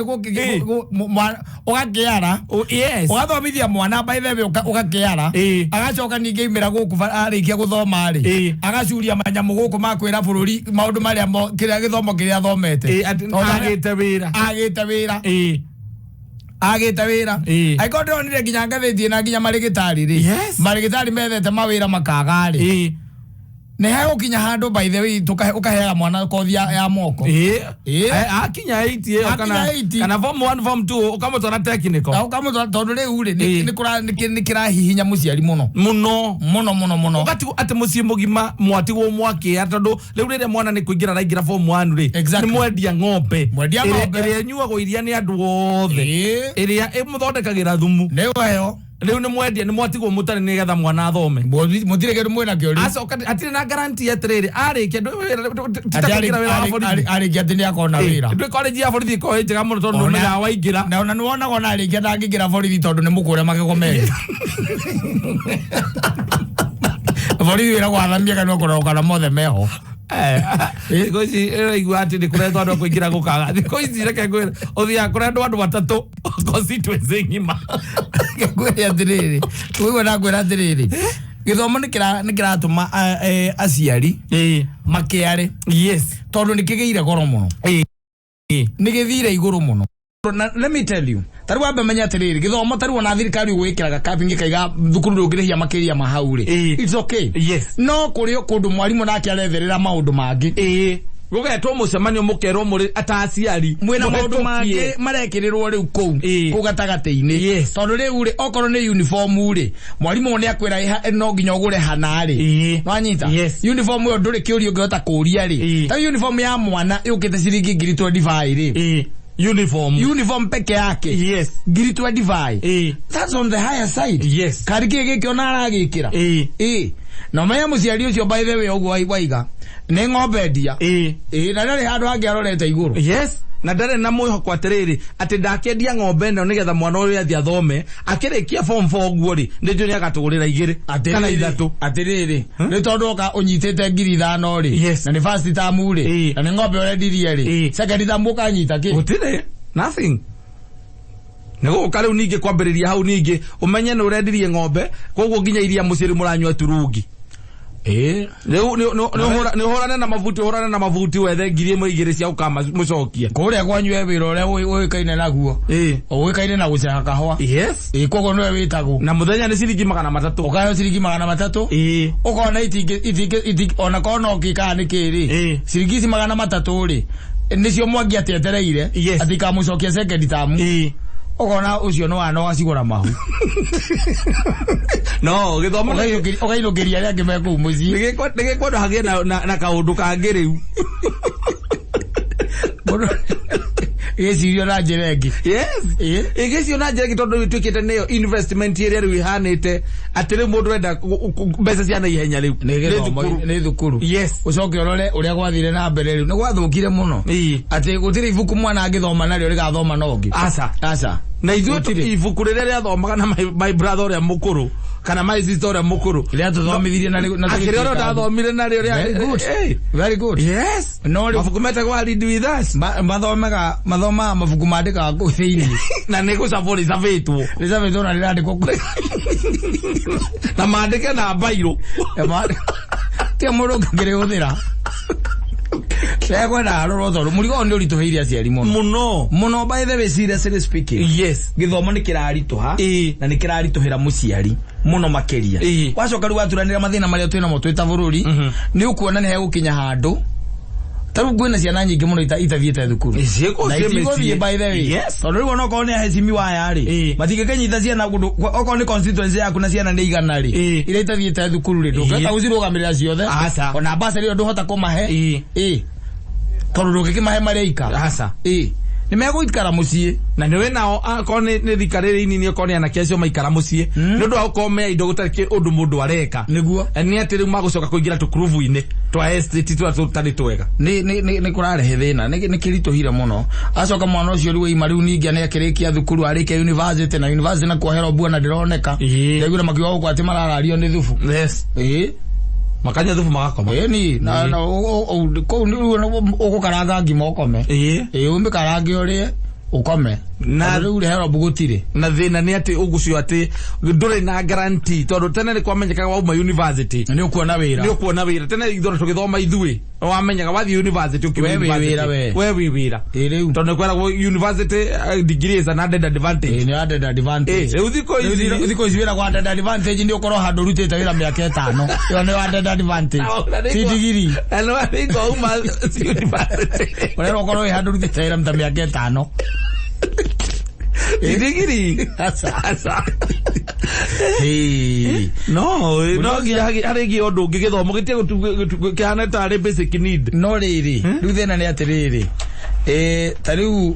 Ũgakĩara. Yes. Ũgathomithia mwana by the way ũgakĩara. Agacoka ningĩ aumĩra gũkũ arĩkia gũthoma rĩ, agacuria manyamũ gũkũ makwĩra bũrũri maũndũ marĩa kĩrĩa gĩthomo kĩrĩa athomete. Agĩte wĩra. Agĩte wĩra. Agĩte wĩra. Angĩkorwo ndĩronire nginya ngathĩti na nginya marĩgĩtarĩ rĩ, marĩgĩtarĩ methete mawĩra makaga rĩ, nĩ hegũkinya handũ by the way ũkaheaga mwana kothi ya moko. Akinya 8 ĩyo kana form 1 form 2 ũkamũtwara technical. Ũkamũtwara tondũ rĩu rĩ nĩ kĩrahihinya mũciari mũno. Mũno. Mũno mũno mũno. Ũgatigwo atĩ mũciĩ mũgima mwatigwo mwakĩa tondũ rĩu rĩrĩa mwana nĩ kũingĩra araingĩra form 1 rĩ, nĩ mwendia ng'ombe. Ĩrĩa ĩnyuagwo iria nĩ andũ othe. Ĩrĩa ĩmũthondekagĩra thumu. Nĩyo ĩyo. Rĩu nĩ mwendia nĩ mwatigwo mũtarĩ nĩgetha mwana athome. Mũtirĩ kĩndũ mwĩna kĩo rĩu. Acoka hatirĩ na guarantee atĩrĩrĩ arĩkia titaingĩra wĩra wa borithi. Arĩkia atĩ nĩakona wĩra. Ndwĩ college ya borithi ĩkoragwo ĩ njega mũno tondũ nĩũmenyaga waingĩra. Na ona nĩwonaga ona arĩkia ndangĩingĩra borithi tondũ nĩ mũkũre magego merĩ. Borithi wĩra gwathamia kanua kũrorokana mothe meho. Thikũ ici ĩraigua atĩ nĩ kũretwo andũ a kũingĩra gũkaga. Thikũ ici reke ngwĩre ũthiaga kũrendwo andũ atatũ constituency ng'ima. Ngwĩre atĩrĩrĩ, ũguo ndakwĩra atĩrĩrĩ, gĩthomo nĩ kĩratũma aciari makĩare. Yes. Tondũ nĩ kĩgĩire goro mũno. Nĩ gĩthire igũrũ mũno. Let me tell you, tarĩu wambe menya atĩrĩrĩ, gĩthomo tarĩu ona thirikari ũgwĩkĩraga capping ĩkaiga thukuru ndũngĩrĩhia makĩria ma hau rĩ. It's okay. Yes. No kũrĩ kũndũ mwarimũ nake aretherera maũndũ mangĩ. Gũgetwo mũcemanio mũkerwo mũrĩ ta aciari mwĩna maũndũ mangĩ marekĩrĩrwo rĩu kũu kũu gatagatĩ-inĩ. Tondũ rĩu rĩ okorwo nĩ uniform rĩ, mwarimũ nĩ akwĩra no nginya ũgũre hana rĩ. Wanyita? Uniform ĩyo ndũrĩ kĩũria ũngĩhota kũũria rĩ. Ta uniform ya mwana yũkĩte ciringi ngiri 25 rĩ. Uniform. Uniform peke yake. Yes. Ngiri 25. That's on the higher side. Yes. Kari kĩ gĩkĩ ona aragĩkĩra. Na ũmenye mũciari ũcio by the way ũguo waiga nĩ ng'ombe ndia. Na ndarĩ handũ hangĩ arorete igũrũ. Yes. Na ndarĩ na mwĩhoko atĩrĩrĩ atĩ ndakĩendia ng'ombe ĩno nĩgetha mwana ũrĩa athiĩ athome akĩrĩkia form 4 ũguo rĩ nĩ njũĩ nĩagatũgũrĩra 2 kana 3. Atĩrĩrĩ nĩ tondũ oka ũnyitĩte ngiri 5 rĩ, na nĩ first term rĩ, na nĩ ng'ombe ũrendirie rĩ, second term ũkanyita kĩ? Gũtirĩ. Nothing. Nĩ gũka rĩu ningĩ kwambĩrĩria hau ningĩ ũmenye nĩ ũrendirie ng'ombe koguo nginya iria mũciĩ rĩu mũranyua turungi. Rĩu nĩ ũhũrane na mabuti, ũhũrane na mabuti wethe ngiri 1 2 cia ũkamũcokia. Kũrĩa kwanyu he wĩra ũrĩa ũĩkaine naguo. Ũĩkaine na gũceha kahũa. Yes. Koguo nĩwe wĩtagwo. Na mũthenya nĩ ciringi 300. Ũkaheo ciringi 300. Ũkona itingĩ ona korwo no kĩ kana nĩ kĩ rĩ. Ciringi ici 300 rĩ nĩcio Mwangi atĩetereire atĩ ikamũcokia second term. Ũkona ũcio nĩ wana wacigũra mahu. No gĩthomo ũkainũkĩria arĩa angĩ me kũu mũciĩ. Nĩgĩkwenda hagĩe na kaũndũ kangĩ rĩu. Gĩcirio na njĩra ĩngĩ. Yes. Ĩgĩcirio na njĩra ĩngĩ tondũ rĩu ĩtuĩkĩte nĩyo investment ĩrĩa rĩu ĩhanĩte atĩ rĩu mũndũ enda mbeca cia naihenya rĩu. Nĩ thukuru. Yes. Ũcoke ũrore ũrĩa gwathire na mbere rĩu nĩ gwathũkire mũno. Atĩ gũtirĩ ibuku mwana angĩthoma narĩo rĩgathoma na ũngĩ. Aca. Aca. Na ithuĩ ibuku rĩrĩa rĩathomaga na my brother ũrĩa mũkũrũ kana my sister ũrĩa mũkũrũ rĩatũthomithirie na akĩrĩ ũrĩa ndathomire narĩo rĩa. Very good. Very good. Yes. No rĩu mabuku metagwo Read With Us. Mathomaga mabuku mandĩkaga kũu thĩinĩ. Na nĩ gũcabwo rĩcabĩtwo. Rĩcabĩtwo na rĩrandĩkwo kũu. Na mandĩke na mbairũ. Tiga mũndũ ũngĩrĩhũthĩra. Ekwenda arorwo tondũ mũrigo ũyũ nĩ ũritũhĩire aciari mũno. Mũno. Mũno by the way seriously speaking. Yes. Gĩthomo nĩ kĩraritũha na nĩ kĩraritũhĩra mũciari mũno makĩria. Wacoka rĩu waturanĩra mathĩna marĩa twĩnamo twĩ ta bũrũri, nĩ ũkuona nĩ hegũkinya handũ Taru gwina ciana nyingĩ mũno itathiĩte thukuru. Ciĩkũ Na ciĩ itigũthiĩ mĩciĩ. by the way. Yes. Tondũ rĩu onokorwo nĩ ahecimiwa aya rĩ, Ĩĩ. matingĩkĩnyita ciana kũndũ okorwo nĩ constituency yaku na ciana nĩ igana rĩ, Ĩĩ. iria itathiĩte thukuru rĩ, ndũngĩhota Ĩĩ. gũcirũgamĩrĩra ciothe. Aca. Ona bursary ĩyo ndũhota kũmahe. Ĩĩ. Ĩĩ. Tondũ ndũngĩkĩmahe marĩ aika. Aca. Ĩĩ. Nĩ megũikara mũciĩ. Na nĩ nao akorwo nĩ rika rĩrĩ inini, okorwo nĩ anake acio maikara mũciĩ nĩ ũndũ wa gũkorwo me indo gũtarĩ ũndũ mũndũ areka. Nĩguo. Nĩ atĩ rĩu magũcoka kũingĩra tũkurubu-inĩ twa estate tũrĩa tũtarĩ twega. Nĩ kũrarehe thĩna, nĩ kĩritũhire mũno. Acoka mwana ũcio rĩu aima rĩu ningĩ nĩ akĩrĩkia thukuru, arĩkia university, na university na kuohera mbua na ndĩroneka. Ĩĩ. Ndaiguire makiuga gũkũ atĩ mararario nĩ thubu. Yes. Ĩĩ. Makanyua thubu magakoma. Ĩĩ ni na kũu nĩ ũgũkaranga ngima ũkome. Ĩĩ. Ĩĩ, ũmĩkarange ũrĩe ũkome. Na- Tondũ rĩu rĩ HELB gũtirĩ. Na thĩna nĩ atĩ ũgucio atĩ ndũrĩ na guarantee, tondũ tene nĩ kwamenyekaga wauma university Nĩ ũkuona wĩra. nĩ ũkuona wĩra. Tene ithuĩ tũgĩthoma ithuĩ wamenyaga wathiĩ university ũkiuma We wĩ university, wĩra we. we wĩ wĩra. Ĩĩ rĩu. Tondũ nĩ kwĩragwo university degree is an added advantage. Ĩĩ, nĩ added advantage. Ĩĩ, rĩu thikũ ici Rĩu thikũ ici wĩra kwa added advantage nĩ ũkorwo handũ ũrutĩte wĩra mĩaka 5. Ĩyo nĩ added advantage. Ti digiri. Na nĩ warĩko uma university. Ũrerwo ũkorwo wĩ handũ ũrutĩte wĩra ta mĩaka 5. Ti digiri. Aca. Aca. Ĩĩ. No nginya harĩ gĩ ũndũ ũngĩ gĩthomo gĩtige kĩhana tarĩ basic need. No rĩrĩ, rĩu thĩna nĩ atĩrĩrĩ, ta rĩu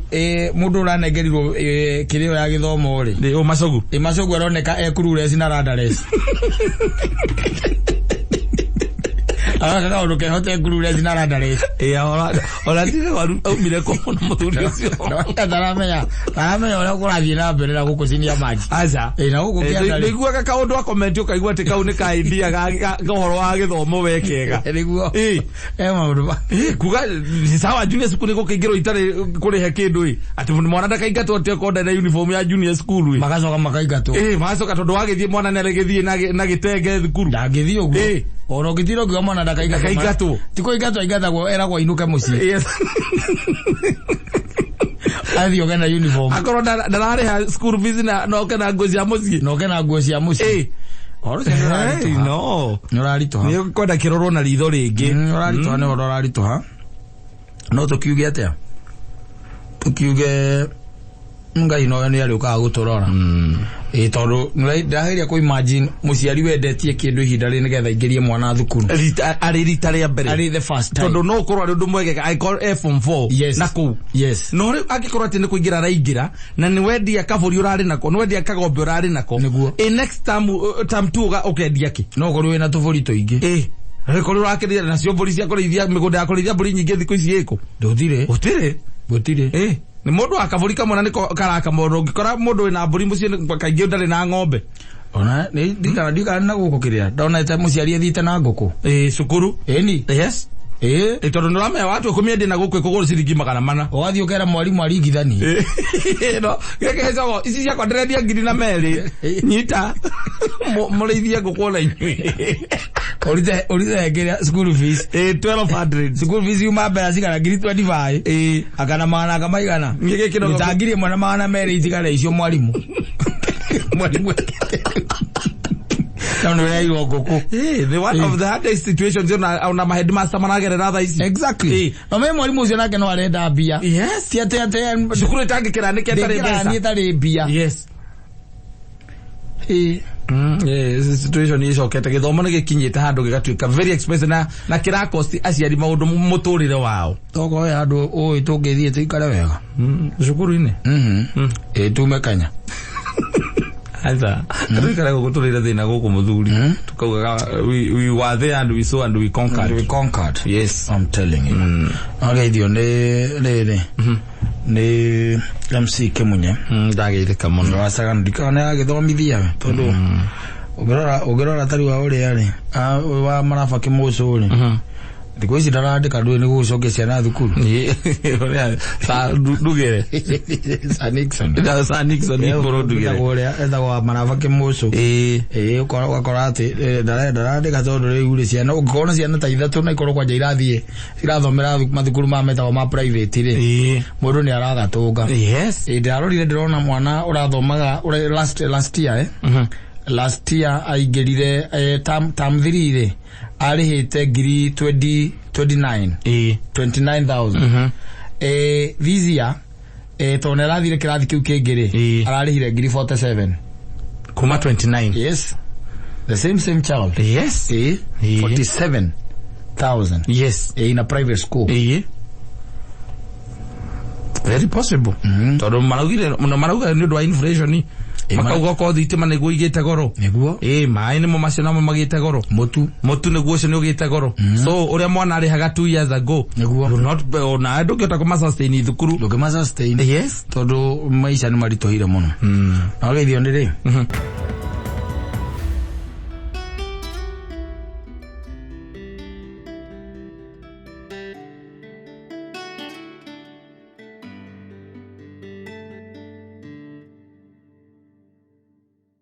mũndũ ũranengerirwo kĩrĩo ya gĩthomo rĩ, Nĩ macogu. Ĩ macogu aroneka e clueless na rudderless. Aroneka kaũndũ keho ta e clueless na rudderless. Ĩ, ona tiga aumire kũ mũno mũthuri ũcio. Taramenya ũrĩa kũrathiĩ na mbere na gũkũ cinia maji. Aca. Ĩ, na gũkũ kĩanda rĩ. Nĩiguaga kaũndũ akomenti ũkaigua atĩ kau nĩ ka idea ga ũhoro wa gĩthomo we kega. Nĩguo. Ĩ. E maũndũ ma. Ĩ, kuga sawa junior school nĩ gũkĩingĩrwo itarĩ kũrĩhe kĩndũ ĩ, atĩ mwana ndakaingatwo atĩ okorwo ndarĩ na uniform ya junior school ĩ. Magacoka makaingatwo. Ĩ, magacoka tondũ wagĩthiĩ mwana nĩ arĩgĩthiĩ na gĩtenge thukuru. Ndangĩthiĩ ũguo. Ĩ. Ona ũngĩtira ũkiuga mwana ndakaingatwo. Ndakaingatwo. Ti kũingatwo aingatagwo, eragwo ainũke mũciĩ. Yes. Athiĩ oke na uniform. Akorwo ndararĩha school fees na oke na nguo cia mũciĩ. Na oke na nguo cia mũciĩ. Ĩ. Ũhoro ũcio nĩ ũraritũha. No. Nĩ ũraritũha. Nĩ kwenda kĩrorwo na ritho rĩngĩ. Ũraritũha, nĩ ũhoro ũraritũha. No tũkiuge atĩa? Tũkiuge Ngai no nĩ arĩũkaga gũtũrora. Ĩ, tondũ ndĩrageria kũ imagine mũciari wendetie kĩndũ ihinda rĩrĩ nĩgetha aingĩrie mwana thukuru. Arĩ rita rĩa mbere. Arĩ the first time. Tondũ no ũkorwo arĩ ũndũ mwega angĩkorwo e form 4 Yes. na kũu. Yes. No rĩu angĩkorwo atĩ nĩ kũingĩra araingĩra na nĩ wendia kabũri ũrarĩ nako, nĩ wendia kagombe ũrarĩ nako. Nĩguo. Ĩ, next term, term 2 ũkendia kĩ? No ũkorwo wĩna tũbũri tũingĩ. Ĩ, rĩkorwo ũrakĩrĩa nacio mbũri cia kũrĩithia, mĩgũnda ya kũrĩithia mbũri nyingĩ thikũ ici ĩkũ? Ndũtirĩ. Gũtirĩ. Gũtirĩ. Ĩ, nĩ mũndũ wa kabũri kamwe na nĩko karaka mũndũ. Ũngĩkora mũndũ wĩna mbũri mũciĩ kaingĩ ndarĩ na ng'ombe. Ona nĩ ndikana na gũkũ kĩrĩa. Ndonete mũciari athiĩte na ngũkũ. Ĩ, cukuru. Ĩni. Yes. Ĩ. Ĩ, tondũ nĩũramenya watua kũmĩendia na gũkũ ĩkũgũrũ ciringi 400. Ũgathiĩ ũkera mwarimũ aringithanie. Ĩ, no, gĩkĩ gĩcogwo, ici ciakwa ndĩrendia 2000. Nyita. Mũrĩithie ngũkũ ona inyuĩ. Ũrute kĩrĩa school fees. Ĩ, 1200. School fees yuma mbeca cigana 25,000. Ĩ. Akana magana kamaigana. Niĩ gĩkĩ no- Nĩ ta 1200 itigare icio mwarimũ. Mwarimũ ekĩte. No nĩ ũreirwo ngũkũ. Ĩ, the one of the hardest situations ona ma headmaster maragerera thaa ici. Exactly. Ĩ. No me mwarimũ ũcio nake no arenda mbia. Yes. Ti atĩ Cukuru ĩtangĩkĩra nĩkĩ ĩtarĩ ndĩngĩra mbeca. niĩ ĩtarĩ mbia. Yes. Ĩ. Situation ĩcokete gĩthomo nĩ gĩkinyĩte handũ gĩgatuĩka very expensive na kĩrakosti aciari maũndũ mũtũrĩre wao. Tokorwo he handũ ũĩ tũngĩthiĩ tũikare wega. Cukuru-inĩ. Ĩ, tume Kenya. Aca. Tũikare gũkũ tũrĩre thĩna gũkũ mũthuri. Tukaugaga we were there and we saw and we conquered. We conquered. Yes. I'm telling you. Ageithio nĩ rĩrĩ. Nĩ MC Kĩmunye. Ndageithĩka mũno. Wacaga ndikana nĩ agĩthomithia we tondũ ũngĩrora tarĩu wa ũrĩa rĩ, ũyũ wa Maraba Kĩmũcũ rĩ, thikũ ici ndarandĩka ndũĩ nĩ gũcokia ciana thukuru. Ndugere. Sir Nixon. Sir Nixon igũrũ ndugere. Etagwo ũrĩa etagwo wa Maraba Kĩmũcũ. Ĩ. Ĩ, ũgakora atĩ ndarandĩka tondũ rĩu rĩ, ciana ũngĩkorwo na ciana ta ithatũ na ikorwo kwanja irathiĩ irathomera mathukuru ma metagwo ma private rĩ, Ĩ. mũndũ nĩ aragatũnga. Yes. Ĩ, ndĩrarorire ndĩrona mwana ũrathomaga last year, Last year aingĩrire term 3 rĩ, arĩhĩte ngiri 20 29. 29,000. This year, tondũ nĩ arathire kĩrathi kĩu kĩngĩ rĩ, ararĩhire ngiri 47. Kuma 29. Yes, the same child. 47,000 in a private school. Ĩĩ, very possible, tondũ maraugire mũno, marauga nĩ ũndũ wa inflation. Makauga okorwo thitima nĩguo igĩte goro. Ĩĩ, maĩ nĩmo macio namo magĩte goro. Mũtu. Mũtu nĩguo ũcio nĩ ũgĩte goro, so ũrĩa mwana arĩhaga 2 years ago will not, ona ndũngĩhota kũma sustain thukuru. Ndũngĩma sustain. Tondũ maica nĩ maritũhire mũno. Na wageithio nĩ rĩ.